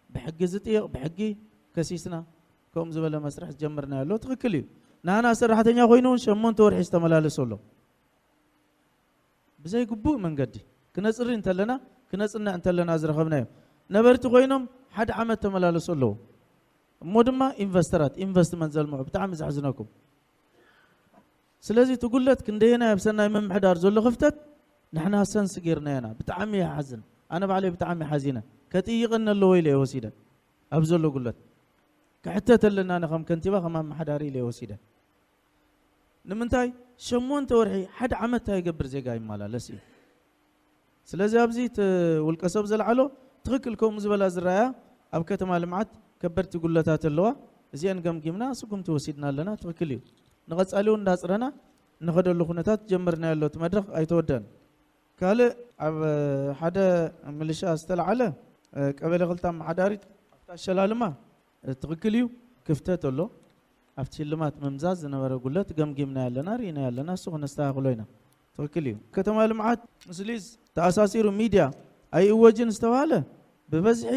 ብሕጊ ዝጥየቕ ብሕጊ ከሲስና፣ ከምኡ ዝበለ መስርሕ ዝጀመርናዮ ኣሎ። ትኽክል እዩ። ናና ሰራሕተኛ ኮይኑ እውን ሸሞንተ ወርሒ ዝተመላለሱ ኣሎ። ብዘይ ግቡእ መንገዲ ክነፅሪ እንተለና፣ ክነፅንዕ እንተለና ዝረኸብናዮ፣ ነበርቲ ኮይኖም ሓደ ዓመት ተመላለሱ ኣለዉ። እሞ ድማ ኢንቨስተራት፣ ኢንቨስትመንት ዘልምዑ፣ ብጣዕሚ ዘሕዝነኩም። ስለዚ እቲ ጉለት ክንደየናይ ኣብ ሰናይ ምምሕዳር ዘሎ ክፍተት ንሕና ሰንስ ጌርናዮ ኢና። ብጣዕሚ ይሓዝን። ኣነ ባዕለይ ብጣዕሚ ሓዚነ። ከጥይቐኒ ኣለዎ ኢለ እየ ወሲደ። ኣብ ዘሎ ጉለት ክሕተት ኣለና፣ ኣነ ከም ከንቲባ፣ ከም ኣመሓዳሪ ኢለ እየ ወሲደ። ንምንታይ ሸሞንተ ወርሒ፣ ሓደ ዓመት እንታይ ይገብር ዜጋ ይመላለስ እዩ። ስለዚ ኣብዚ እቲ ውልቀ ሰብ ዘልዓሎ ትኽክል፣ ከምኡ ዝበላ ዝረኣያ ኣብ ከተማ ልምዓት ከበድቲ ጉለታት ኣለዋ። እዚአን ገምጊምና ስጉምቲ ወሲድና ኣለና። ትኽክል እዩ። ንቐጻሊ እውን እንዳጽረና ንኸደሉ ኩነታት ጀመርናዮ ኣሎ። እቲ መድረኽ ኣይተወደአን። ካልእ ኣብ ሓደ ምልሻ ዝተለዓለ ቀበሌ ክልተ ኣመሓዳሪት ኣብታ ኣሸላልማ ትኽክል እዩ፣ ክፍተት ኣሎ። ኣብቲ ሽልማት ምምዛዝ ዝነበረ ጉለት ገምጊምና ኣለና፣ ርኢና ኣለና፣ እሱ ክነስተኻኽሎ ኢና። ትኽክል እዩ። ከተማ ልምዓት ምስ ሊዝ ተኣሳሲሩ ሚድያ ኣይእወጅን ዝተባህለ ብበዝሒ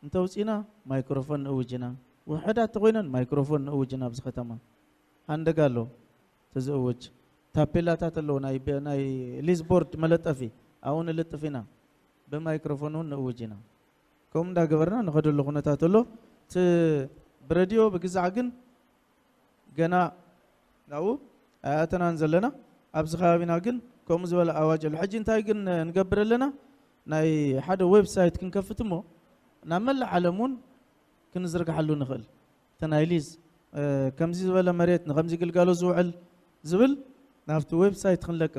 እንተውፂና ማይክሮፎን ንእውጅና፣ ውሕዳት ተኮይነን ማይክሮፎን ንእውጅና ኣብዚ ከተማ ሃንደጋ ኣሎ። ተዝእውጅ ታፔላታት ኣለዎ፣ ናይ ብ-፣ ናይ ሊዝ ቦርድ መለጠፊ ኣብኡ ንልጥፍ ኢና፣ ብማይክሮፎን እውን ንእውጅ ኢና። ከምኡ እንዳገበርና ንኸደሉ ኩነታት ኣሎ። እቲ ብረድዮ ብግዛዕ ግን ገና ናብኡ ኣይኣተናን ዘለና። ኣብዚ ከባቢና ግን ከምኡ ዝበለ ኣዋጅ ኣሎ። ሕጂ እንታይ ግን ንገብር ኣለና? ናይ ሓደ ዌብሳይት ክንከፍት እሞ ናብ መላእ ዓለም እውን ክንዝርግሓሉ ንኽእል። እቲ ናይ ሊዝ፣ እ፣ ከምዚ ዝበለ መሬት ንከምዚ ግልጋሎት ዝውዕል ዝብል ናብቲ ዌብሳይት ክንለቅቕ፣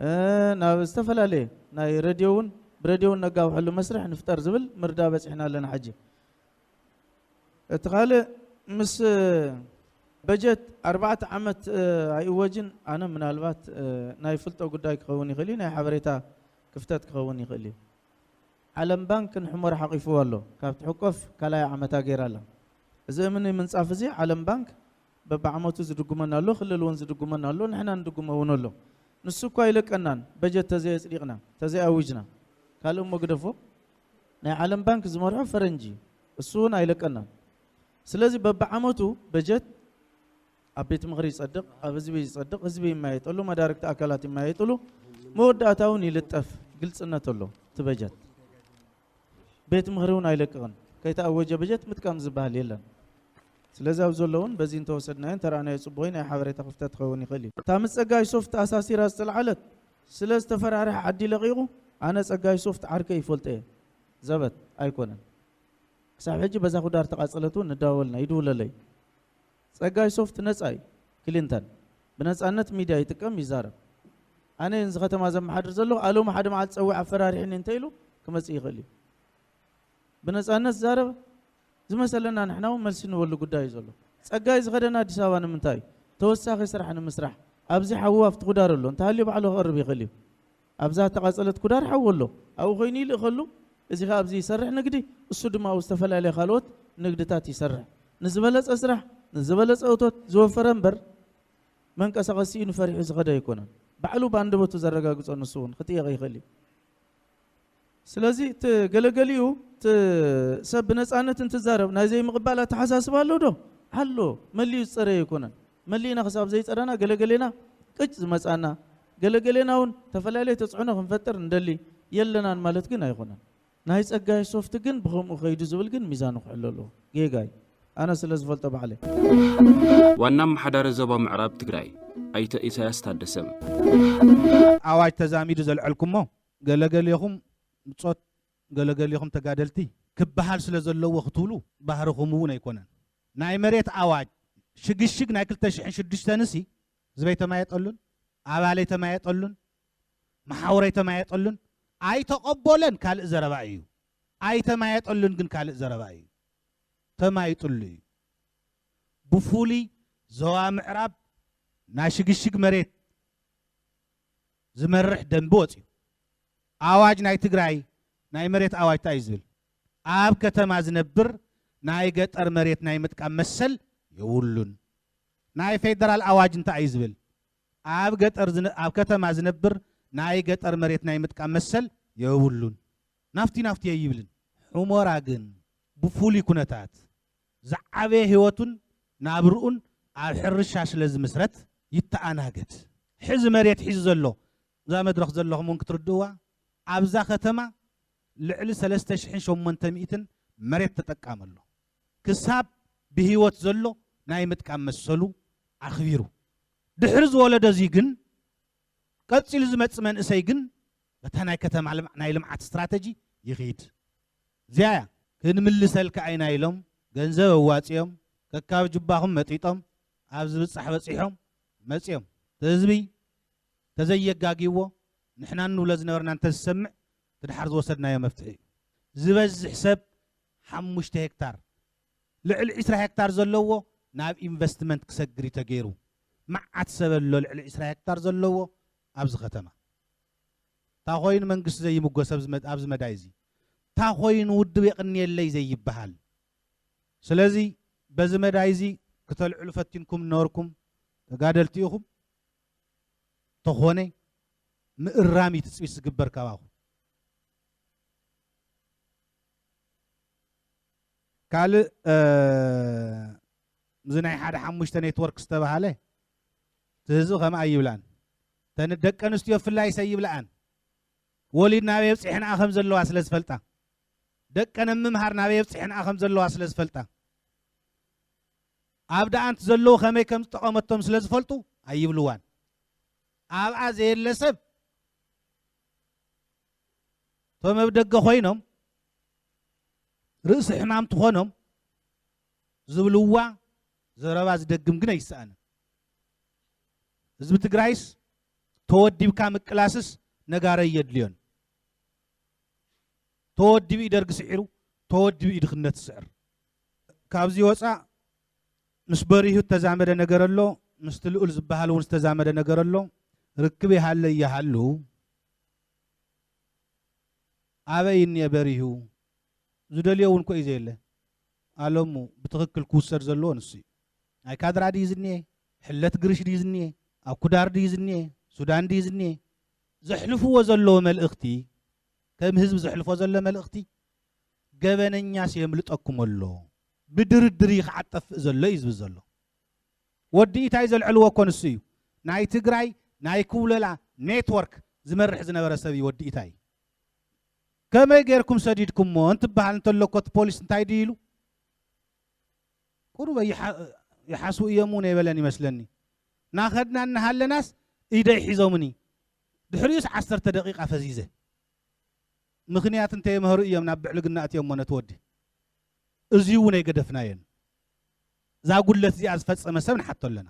እ፣ ናብ ዝተፈላለየ ናይ ረድዮ እውን፣ ብረድዮ እውን ነጋውሐሉ መስርሕ ንፍጠር ዝብል ምርዳ በፂሕና ኣለና። ሕጂ እቲ ካልእ ምስ በጀት ኣርባዕተ ዓመት፣ እ፣ ኣይእወጅን። ኣነ ምናልባት፣ እ፣ ናይ ፍልጦ ጉዳይ ክኸውን ይኽእል እዩ፣ ናይ ሓበሬታ ክፍተት ክኸውን ይኽእል እዩ። ዓለም ባንክ ንሕሞራ ሓቂፍዎ ኣሎ። ካብ ትሕቆፍ ካልኣይ ዓመታ ገይራ ኣላ። እዚ እምኒ ምንጻፍ እዚ ዓለም ባንክ በብዓመቱ ዝድጉመና ኣሎ፣ ክልል እውን ዝድጉመና ኣሎ፣ ንሕና ንድጉሞ እውን ኣሎ። ንሱ እኳ ኣይለቀናን፣ በጀት ተዘየጽዲቕና፣ ተዘይኣዊጅና። ካልእ እሞ ግደፎ፣ ናይ ዓለም ባንክ ዝመርሖ ፈረንጂ እዩ። እሱ እውን ኣይለቀናን። ስለዚ በብዓመቱ በጀት ኣብ ቤት ምኽሪ ይጸድቕ፣ ኣብ ህዝቢ ይጸድቕ፣ ህዝቢ ይመያየጠሉ፣ መዳርግቲ ኣካላት ይመያየጥሉ፣ መወዳእታ እውን ይልጠፍ። ግልጽነት ኣሎ። እቲ በጀት ቤት ምኽሪ እውን ኣይለቅቕን። ከይተኣወጀ በጀት ምጥቃም ዝበሃል የለን። ስለዚ ኣብ ዘሎ እውን በዚ እንተወሰድናዮ እንተረኣናዮ ጽቡቕ እዩ፣ ናይ ሓበሬታ ክፍተት ክኸውን ይኽእል እዩ። እታ ምስ ጸጋይ ሶፍት ኣሳሲራ ዝተለዓለት ስለ ዝተፈራርሐ ዓዲ ለቒቑ፣ ኣነ ጸጋይ ሶፍት ዓርከይ ይፈልጦ እየ። ዘበት ኣይኮነን። ክሳብ ሕጂ በዛ ኩዳር ተቓጸለት እውን ንዳወልና፣ ይድውለለይ። ጸጋይ ሶፍት ነጻ እዩ። ክሊንተን ብነጻነት ሚድያ ይጥቀም፣ ይዛረብ። ኣነ እዚ ከተማ ዘመሓድር ዘለኹ፣ ኣሎም ሓደ መዓልቲ ጸዊዕ ኣፈራሪሕኒ እንተ ኢሉ ክመጽእ ይኽእል እዩ። ብነጻነት ዛረብ ዝመሰለና ንሕና እውን መልሲ ንበሉ ጉዳይ እዩ ዘሎ። ጸጋይ ዝኸደና ኣዲስ ኣበባ ንምንታይ እዩ? ተወሳኺ ስራሕ ንምስራሕ። ኣብዚ ሓዉ ኣብቲ ኩዳር ኣሎ፣ እንተሃልዩ ባዕሉ ክቐርብ ይኽእል እዩ። ኣብዛ እተቓጸለት ኩዳር ሓዊ ኣሎ፣ ኣብኡ ኮይኑ ይልእኸሉ። እዚ ኸኣ ኣብዚ ይሰርሕ ንግዲ፣ እሱ ድማ ኣብኡ ዝተፈላለየ ካልኦት ንግድታት ይሰርሕ። ንዝበለጸ ስራሕ፣ ንዝበለጸ እቶት ዝወፈረ እምበር፣ መንቀሳቐሲኡ ንፈሪሑ ዝኸደ ኣይኮነን። ባዕሉ ብኣንደበቱ ዘረጋግጾ ንሱ እውን ክጥየቕ ይኽእል እዩ። ስለዚ እቲ ገለገሊኡ እቲ ሰብ ብነጻነት እንትዛረብ ናይ ዘይምቕባል ኣተሓሳስባ ኣሎ ዶ? ኣሎ። መሊኡ ዝጸረየ ኣይኮነን። መሊእና ክሳብ ዘይጸረና ገለገሌና ቅጭ ዝመጻና፣ ገለገሌና እውን ተፈላለየ ተፅዕኖ ክንፈጥር እንደሊ የለናን ማለት ግን ኣይኮነን። ናይ ፀጋይ ሶፍት ግን ብኸምኡ ከይዱ ዝብል ግን ሚዛኑ ክሕሎ ኣለዎ። ጌጋይ ኣነ ስለ ዝፈልጦ ባዕለይ። ዋና ኣመሓዳሪ ዞባ ምዕራብ ትግራይ ኣይተ ኢሳያስ ታደሰ። ኣዋጅ ተዛሚዱ ዘልዐልኩሞ ገለገሌኹም ብጾት ገለገሌኹም ተጋደልቲ ክበሃል ስለ ዘለዎ ክትብሉ ባህርኹም እውን ኣይኮነን። ናይ መሬት ኣዋጅ ሽግሽግ ናይ ክልተ ሽሕን ሽዱሽተን ሲ ዝበይ ተማየጠሉን ኣባለይ ተማየጠሉን መሓውረይ ተማየጠሉን ኣይተቐበለን ካልእ ዘረባ እዩ። ኣይተማየጠሉን ግን ካልእ ዘረባ እዩ። ተማይጥሉ እዩ። ብፍሉይ ዞባ ምዕራብ ናይ ሽግሽግ መሬት ዝመርሕ ደንቢ ወፅዩ። ኣዋጅ ናይ ትግራይ ናይ መሬት ኣዋጅ እንታይ እዩ ዝብል? ኣብ ከተማ ዝነብር ናይ ገጠር መሬት ናይ ምጥቃም መሰል የብሉን። ናይ ፌደራል ኣዋጅ እንታይ እዩ ዝብል? ኣብ ገጠር ዝነ- ኣብ ከተማ ዝነብር ናይ ገጠር መሬት ናይ ምጥቃም መሰል የብሉን። ናፍቲ ናፍቲ ኣይብልን። ሑመራ ግን ብፍሉይ ኩነታት ዝዓበየ ህይወቱን ናብርኡን ኣብ ሕርሻ ስለ ዝምስረት ይተኣናገድ። ሕዚ መሬት ሒዙ ዘሎ እዛ መድረኽ ዘለኹም እውን ክትርድእዋ ኣብዛ ከተማ ልዕሊ ሰለስተ ሽሕን ሸሞንተ ሚእትን መሬት ተጠቃሚ ኣሎ። ክሳብ ብህይወት ዘሎ ናይ ምጥቃም መሰሉ ኣኽቢሩ ድሕሪ ዝወለዶ እዚ ግን ቀፂሉ ዝመፅእ መንእሰይ ግን በታ ናይ ከተማ ልምዓ- ናይ ልምዓት ስትራተጂ ይኺድ። እዚኣ እያ ክንምልሰልካ ኢና ኢሎም ገንዘብ ኣዋፂኦም ከካብ ጅባኹም መጢጦም ኣብ ዝብፃሕ በፂሖም መፂኦም እቲ ህዝቢ ተዘየጋጊዎ ንሕና እንብሎ ዝነበርና እንተዝሰምዕ እቲ ድሓር ዝወሰድናዮ መፍትሒ እዩ። ዝበዝሕ ሰብ ሓሙሽተ ሄክታር ልዕሊ ዒስራ ሄክታር ዘለዎ ናብ ኢንቨስትመንት ክሰግር እዩ ተገይሩ። መዓት ሰብ ኣሎ ልዕሊ ዒስራ ሄክታር ዘለዎ ኣብዚ ከተማ። እንታይ ኮይኑ መንግስቲ ዘይምጎስ ኣብዚ መድ- ኣብዚ መዳይ እዚ? እንታይ ኮይኑ ውድብ የቕንየለይ ዘይበሃል? ስለዚ በዚ መዳይ እዚ ክተልዕሉ ፈቲንኩም ነበርኩም ተጋደልቲ ኢኹም። ተኾነ ምእራም እዩ ትፅቢት ዝግበር ካባኹም። ካልእ እዚ ናይ ሓደ ሓሙሽተ ኔትወርክ ዝተባሃለ እቲ ህዝቢ ከምኣ ይብላን ተን ደቂ ኣንስትዮ ብፍላይ ሰይብልኣን ወሊድ ናበይ ኣብፂሕንኣ ከም ዘለዋ ስለ ዝፈልጣ ደቀን ኣብ ምምሃር ናበይ ኣብፂሕንኣ ከም ዘለዋ ስለ ዝፈልጣ ኣብ ደኣንት ዘለዉ ከመይ ከም ዝጠቐመቶም ስለ ዝፈልጡ ኣይብልዋን ኣብኣ ዘየለ ሰብ እቶም ኣብ ደገ ኮይኖም ርእሲ ሕማም ትኾኖም ዝብልዋ ዘረባ ዝደግም ግን ኣይሰኣንን። ህዝቢ ትግራይስ ተወዲብካ ምቅላስስ ነጋሪ ኣየድልዮን። ተወዲቡ እዩ ደርጊ ስዒሩ፣ ተወዲቡ እዩ ድኽነት ዝስዕር። ካብዚ ወፃእ ምስ በሪሁ ዝተዛመደ ነገር ኣሎ፣ ምስቲ ልኡል ዝበሃል እውን ዝተዛመደ ነገር ኣሎ። ርክብ ይሃለ ይሃሉ ኣበይ እኒኤ በሪሁ ዝደልዮ እውን ኮ እዩ ዘየለ ኣለሙ ብትኽክል ክውሰድ ዘለዎ ንሱ እዩ ናይ ካድራ ድዩ ዝኒኤ ሕለት ግርሽ ድዩ ዝኒኤ ኣኩዳር ድዩ ዝኒኤ ሱዳን ድዩ ዝኒኤ ዘሕልፍዎ ዘለዎ መልእኽቲ ከም ህዝቢ ዘሕልፎ ዘሎ መልእኽቲ ገበነኛስ የምልጠኩም ኣሎ ብድርድር እዩ ክዓጠፍእ ዘሎ እዩ ዝብል ዘሎ ወዲ ኢታይ ዘልዐልዎ እኮ ንሱ እዩ ናይ ትግራይ ናይ ክውለላ ኔትወርክ ዝመርሕ ዝነበረ ሰብ እዩ ወዲ ኢታይ ከመይ ጌርኩም ሰዲድኩሞ እንትበሃል እንተሎ እኮ እቲ ፖሊስ እንታይ ድዩ ኢሉ ቁሩብ ይሓስቡ እዮም እውን ኣይበለን ይመስለኒ ናኸድና እናሃለናስ ኢደይ ሒዞምኒ ድሕሪኡስ ዓሰርተ ደቂቃ ፈዚዘ ምኽንያት እንተየምህሩ እዮም ናብ ብዕልግና እትዮሞ ነቲ ወዲ እዚ እውን ኣይገደፍናዮን እዛ ጉድለት እዚኣ ዝፈፀመ ሰብ ንሓቶ ኣለና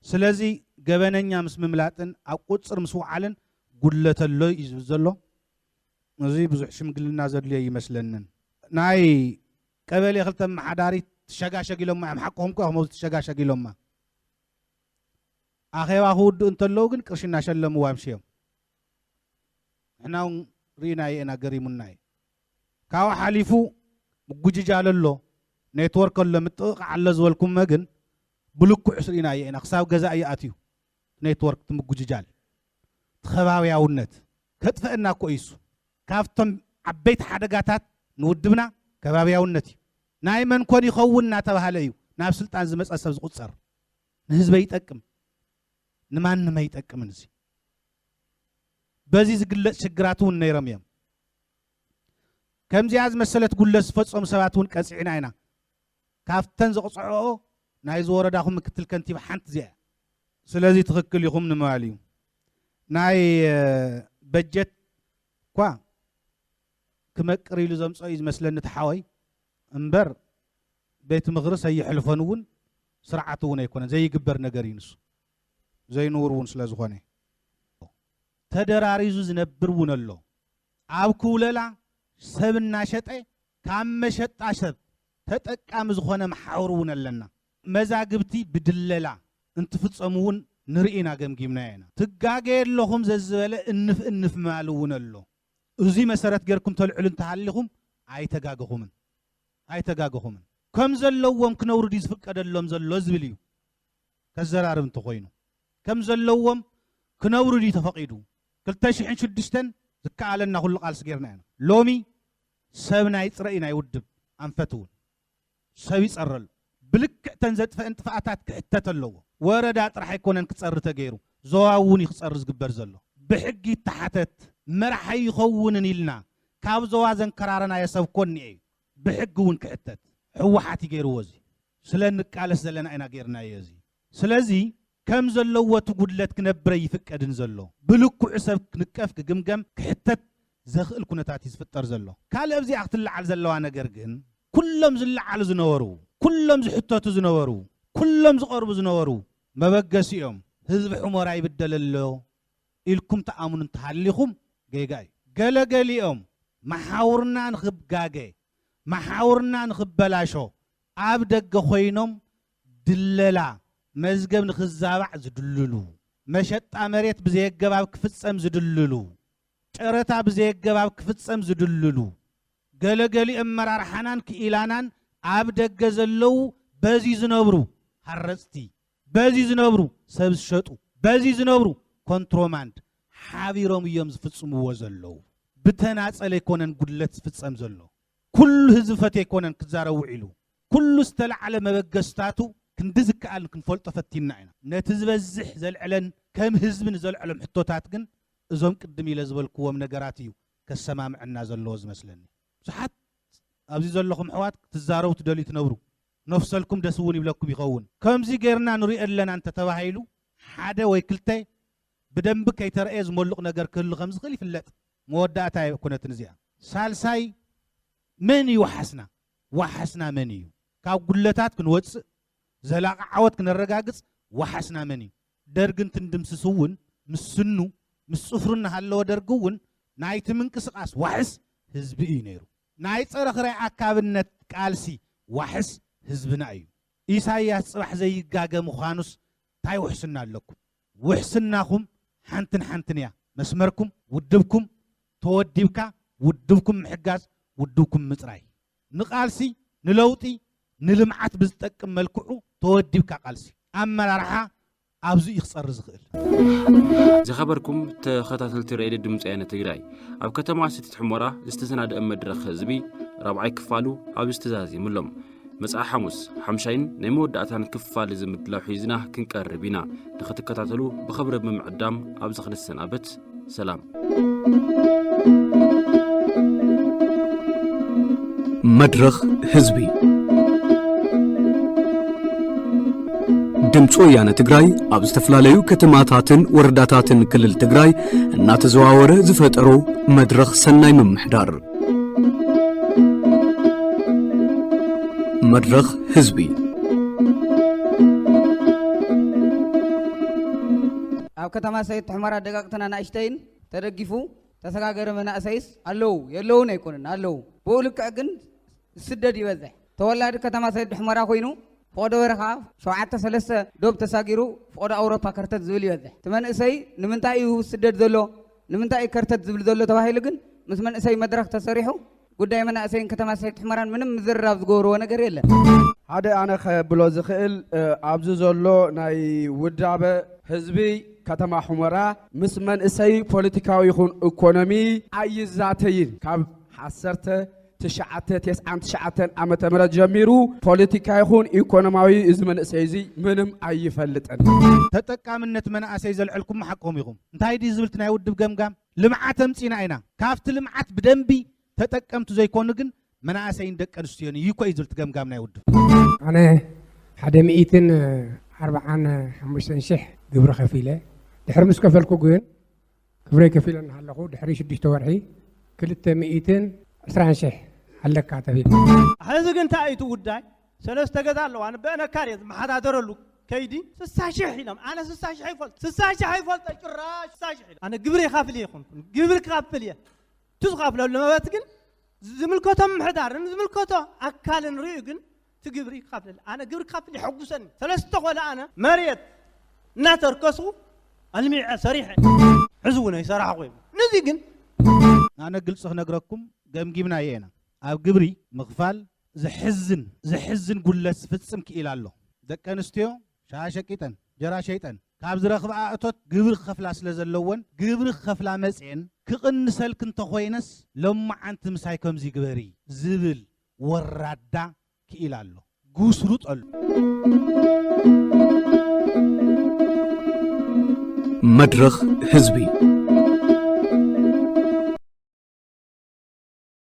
ስለዚ ገበነኛ ምስ ምምላጥን ኣብ ቁፅር ምስ ውዓልን ጉድለት ኣሎ እዩ ዝብል ዘሎ እዚ ብዙሕ ሽምግልና ዘድልዮ ይመስለንን ናይ ቀበሌ ክልተ መሓዳሪት ትሸጋሸግ ኢሎማ እዮም ሓቅኹም ኮ ከምዚ ትሸጋሸግ ኢሎማ ኣኼባ ክውድኡ እንተለዉ ግን ቅርሺ እናሸለምዋ ኣምሽዮም ንሕና እውን ርኢናዮ ኢና ገሪሙና እዩ ካብኡ ሓሊፉ ምጉጅጃል ኣሎ ኔትወርክ ኣሎ ምጥቕቓዕ ኣሎ ዝበልኩመ ግን ብልክዑስ ርኢናዮ ኢና ክሳብ ገዛ እዩ ኣትዩ ኔትወርክ እቲ ምጉጅጃል እቲ ከባብያውነት ከጥፈአና እኮ እዩ እሱ ካብቶም ዓበይቲ ሓደጋታት ንውድብና ከባብያውነት እዩ ናይ መን ኮን ይኸውን እናተባሃለ እዩ ናብ ስልጣን ዝመፀ ሰብ ዝቁፀር ንህዝበ ይጠቅም ንማንም ኣይጠቅምን እዚ በዚ ዝግለጽ ሽግራት እውን ነይሮም እዮም። ከምዚኣ ዝመሰለት ጉድለት ዝፈጸሙ ሰባት እውን ቀጺዕና ኢና። ካብተን ዘቕጽዕኦ ናይዚ ወረዳኹም ምክትል ከንቲባ ሓንቲ እዚኣ እያ። ስለዚ ትኽክል ኢኹም ንምባል እዩ። ናይ በጀት እኳ ክመቅር ኢሉ ዘምፅኦ እዩ ዝመስለኒ እቲ ሓወይ እምበር፣ ቤት ምኽርስ ኣይሕልፎን እውን ስርዓት እውን ኣይኮነን። ዘይግበር ነገር እዩ ንሱ፣ ዘይንውር እውን ስለ ዝኾነ። ተደራሪዙ ዝነብር እውን ኣሎ። ኣብ ክውለላ ሰብ እናሸጠ ካብ መሸጣ ሰብ ተጠቃሚ ዝኾነ መሓውር እውን ኣለና። መዛግብቲ ብድለላ እንትፍፀሙ እውን ንርኢ ኢና፣ ገምጊምናዮ ኢና። ትጋገየ ኣለኹም ዘዝበለ እንፍ እንፍ ምባል እውን ኣሎ። እዚ መሰረት ጌርኩም ተልዕሉ እንተሃሊኹም ኣይተጋገኹምን፣ ኣይተጋገኹምን። ከም ዘለዎም ክነብሩ ድዩ ዝፍቀደሎም ዘሎ ዝብል እዩ። ከዘራርብ እንተኾይኑ ከም ዘለዎም ክነብሩ ድዩ ተፈቒዱ? ክልተ ሽሕን ሽዱሽተን ዝከኣለና ኩሉ ቃልሲ ጌርና ኢና። ሎሚ ሰብ ናይ ጽረ እዩ ናይ ውድብ ኣንፈት እውን ሰብ ይጸረሉ። ብልክዕ ተን ዘጥፈአን ጥፍኣታት ክሕተት ኣለዎ። ወረዳ ጥራሕ ኣይኮነን ክጸሪ ተገይሩ፣ ዞባ እውን እዩ ክጸሪ ዝግበር ዘሎ። ብሕጊ ይተሓተት፣ መራሒ ይኸውንን ኢልና ካብ ዞባ ዘንከራረናዮ ሰብ ኮን እዩ። ብሕጊ እውን ክሕተት። ህወሓት እዩ ገይርዎ እዚ። ስለ ንቃለስ ዘለና ኢና ገይርናዮ እዚ። ስለዚ ከም ዘለዎ እቲ ጉድለት ክነብር ኣይፍቀድን ዘሎ። ብልክዑ ሰብ ክንቀፍ፣ ክግምገም፣ ክሕተት ዘኽእል ኩነታት እዩ ዝፍጠር ዘሎ። ካልእ ኣብዚኣ ክትለዓል ዘለዋ ነገር ግን ኩሎም ዝለዓሉ ዝነበሩ፣ ኩሎም ዝሕተቱ ዝነበሩ፣ ኩሎም ዝቐርቡ ዝነበሩ መበገሲኦም ህዝቢ ሑመራ ይብደል ኣሎ ኢልኩም ትኣምኑ እንተሃሊኹም ጌጋ እዩ። ገለገሊኦም መሓውርና ንኽጋገ፣ መሓውርና ንኽበላሾ ኣብ ደገ ኮይኖም ድለላ መዝገብ ንኽዛባዕ ዝድልሉ፣ መሸጣ መሬት ብዘየገባብ ክፍጸም ዝድልሉ፣ ጨረታ ብዘየገባብ ክፍጸም ዝድልሉ፣ ገለገሊኦም መራርሓናን ክኢላናን ኣብ ደገ ዘለዉ በዚ ዝነብሩ ሃረጽቲ፣ በዚ ዝነብሩ ሰብ ዝሸጡ፣ በዚ ዝነብሩ ኮንትሮማንድ ሓቢሮም እዮም ዝፍጽምዎ ዘለዉ። ብተናጸል ኣይኮነን ጉድለት ዝፍጸም ዘሎ። ኩሉ ህዝቢ ፈትየ ኣይኮነን ክዛረብ ውዒሉ። ኩሉ ዝተላዕለ መበገስታቱ ክንዲ ዝከኣል ክንፈልጦ ፈቲንና ኢና። ነቲ ዝበዝሕ ዘልዕለን ከም ህዝቢ ንዘልዕሎም ሕቶታት ግን እዞም ቅድም ኢለ ዝበልክዎም ነገራት እዩ ከሰማምዐና ዘለዎ ዝመስለኒ። ብዙሓት ኣብዚ ዘለኹም ኣሕዋት ክትዛረቡ ትደልዩ ትነብሩ፣ ነፍሰልኩም ደስ እውን ይብለኩም ይኸውን። ከምዚ ጌርና ንሪኦ ኣለና እንተተባሂሉ ሓደ ወይ ክልተ ብደንቢ ከይተረእየ ዝመሉቕ ነገር ክህሉ ከም ዝኽእል ይፍለጥ። መወዳእታ ኣይኮነትን እዚኣ። ሳልሳይ መን እዩ ዋሓስና? ዋሓስና መን እዩ? ካብ ጉድለታት ክንወፅእ፣ ዘላቒ ዓወት ክነረጋግፅ ዋሓስና መን እዩ? ደርግን ትንድምስስ እውን ምስ ስኑ ምስ ፅፍሩ እናሃለወ ደርጊ እውን ናይቲ ምንቅስቓስ ዋሕስ ህዝቢ እዩ ነይሩ። ናይ ፀረ ክራይ ኣካብነት ቃልሲ ዋሕስ ህዝብና እዩ። ኢሳያስ ፅባሕ ዘይጋገ ምዃኑስ እንታይ ውሕስና ኣለኩም? ውሕስናኹም ሓንትን ሓንትን እያ። መስመርኩም፣ ውድብኩም፣ ተወዲብካ ውድብኩም ምሕጋዝ፣ ውድብኩም ምፅራይ። ንቓልሲ፣ ንለውጢ፣ ንልምዓት ብዝጠቅም መልክዑ ተወዲብካ ቃልሲ። ኣመራርሓ ኣብዚ እዩ ክፀሪ ዝኽእል። ዝኸበርኩም ተኸታተልቲ ሬድዮ ድምፂ ወያነ ትግራይ፣ ኣብ ከተማ ሰቲት ሑመራ ዝተሰናደአ መድረኽ ህዝቢ ራብዓይ ክፋሉ ኣብዚ ተዛዚሙ ኣሎ። መጻኢ ሓሙስ ሓምሻይን ናይ መወዳእታን ክፋል እዚ ምድላው ሒዝና ክንቀርብ ኢና። ንኽትከታተሉ ብኽብሪ ብምዕዳም ኣብዚ ክንሰናበት ሰላም። መድረኽ ህዝቢ። ድምፂ ወያነ ትግራይ ኣብ ዝተፈላለዩ ከተማታትን ወረዳታትን ክልል ትግራይ እናተዘዋወረ ዝፈጠሮ መድረኽ ሰናይ ምምሕዳር። መድረኽ ህዝቢ። ኣብ ከተማ ሰቲት ሑመራ ደቀቕትን ኣናእሽተይን ተደጊፉ ተሰጋገረ መናእሰይስ ኣለዉ፣ የለዉን ኣይኮኑን፣ ኣለዉ። ብኡ ልክዕ ግን ዝስደድ ይበዝሕ። ተወላዲ ከተማ ሰቲት ሑመራ ኮይኑ ፍቐዶ በረኻ ሸውዓተ ሰለስተ ዶብ ተሳጊሩ ፍቐዶ ኣውሮፓ ከርተት ዝብል ይበዝሕ። እቲ መንእሰይ ንምንታይ እዩ ዝስደድ ዘሎ? ንምንታይ እዩ ከርተት ዝብል ዘሎ ተባሂሉ ግን ምስ መንእሰይ መድረኽ ተሰሪሑ ጉዳይ መናእሰይን ከተማ ሰቲት ሑመራን ምንም ምዝርራብ ዝገበርዎ ነገር የለን። ሓደ ኣነ ከብሎ ዝኽእል፣ እ፣ ኣብዚ ዘሎ ናይ ውዳበ ህዝቢ ከተማ ሑመራ ምስ መንእሰይ ፖለቲካዊ ይኹን ኢኮኖሚ ኣይዛተይን። ካብ ዓሰርተ ትሽዓተ ተስዓን ትሽዓተን ዓመተ ምህረት ጀሚሩ ፖለቲካ ይኹን ኢኮኖማዊ እዚ መንእሰይ እዚ ምንም ኣይፈልጥን። ተጠቃምነት መናእሰይ ዘልዐልኩም ሓቅኹም ኢኹም። እንታይ ድዩ ዝብል እቲ ናይ ውድብ ገምጋም? ልምዓት ኣምፂና ኢና። ካብቲ ልምዓት ብደንቢ ተጠቀምቲ ዘይኮኑ ግን መናእሰይን ደቂ ኣንስትዮን እዩ እኮ እዩ ዝብል እቲ ገምጋም ናይ ውድብ። ኣነ ሓደ ሚእትን ኣርባዓን ሓሙሽተን ሽሕ ግብሪ ከፊለ፣ ድሕሪ ምስ ከፈልኩ ግን፣ ግብረይ ከፊለ እናሃለኹ ድሕሪ ሽዱሽተ ወርሒ ክልተ ሚእትን ዕስራን ሽሕ ኣለካ ተቢሉ። ሕዚ ግን እንታይ እዩ እቲ ጉዳይ? ሰለስተ ገዛ ኣለዋ፣ ኣነ ብእነካር እየ ዝመሓዳደረሉ ከይዲ። ስሳ ሽሕ ኢሎም፣ ኣነ ስሳ ሽሕ ኣይፈልጥ፣ ስሳ ሽሕ ኣይፈልጠ ጭራሽ። ስሳ ሽሕ ኢሎም፣ ኣነ ግብሪ ይኻፍል እየ ይኾንኩን፣ ግብሪ ክኻፍል እየ። እቲ ዝኻፍለሉ መበት ግን ዝምልከቶ ምምሕዳርን ዝምልከቶ ኣካልን ርእዩ ግን እቲ ግብሪ ይካፍለል። ኣነ ግብሪ ክካፍል ይሐጉሰኒ። ሰለስተ ቆልዓ ኣነ መሬት እናተርከስኩ ኣልሚዐ ሰሪሐ፣ ሕዚ እውን ኣይሰራሕኹ እዮም። ነዚ ግን ኣነ ግልፂ ክነግረኩም፣ ገምጊምናዮ ኢና። ኣብ ግብሪ ምኽፋል ዘሕዝን ዘሕዝን ጉድለት ዝፍፅም ክኢል ኣሎ። ደቂ ኣንስትዮ ሻሂ ሸቂጠን፣ ጀራ ሸይጠን ካብ ዝረኽብኣ እቶት ግብሪ ክኸፍላ ስለ ዘለወን፣ ግብሪ ክኸፍላ መፅኤን ክቕንሰልኪ እንተኾይነስ፣ ሎማዓንቲ ምሳይ ከምዚ ግበሪ ዝብል ወራዳ ክኢል ኣሎ። ጉስሩጠሉ። መድረኽ ህዝቢ።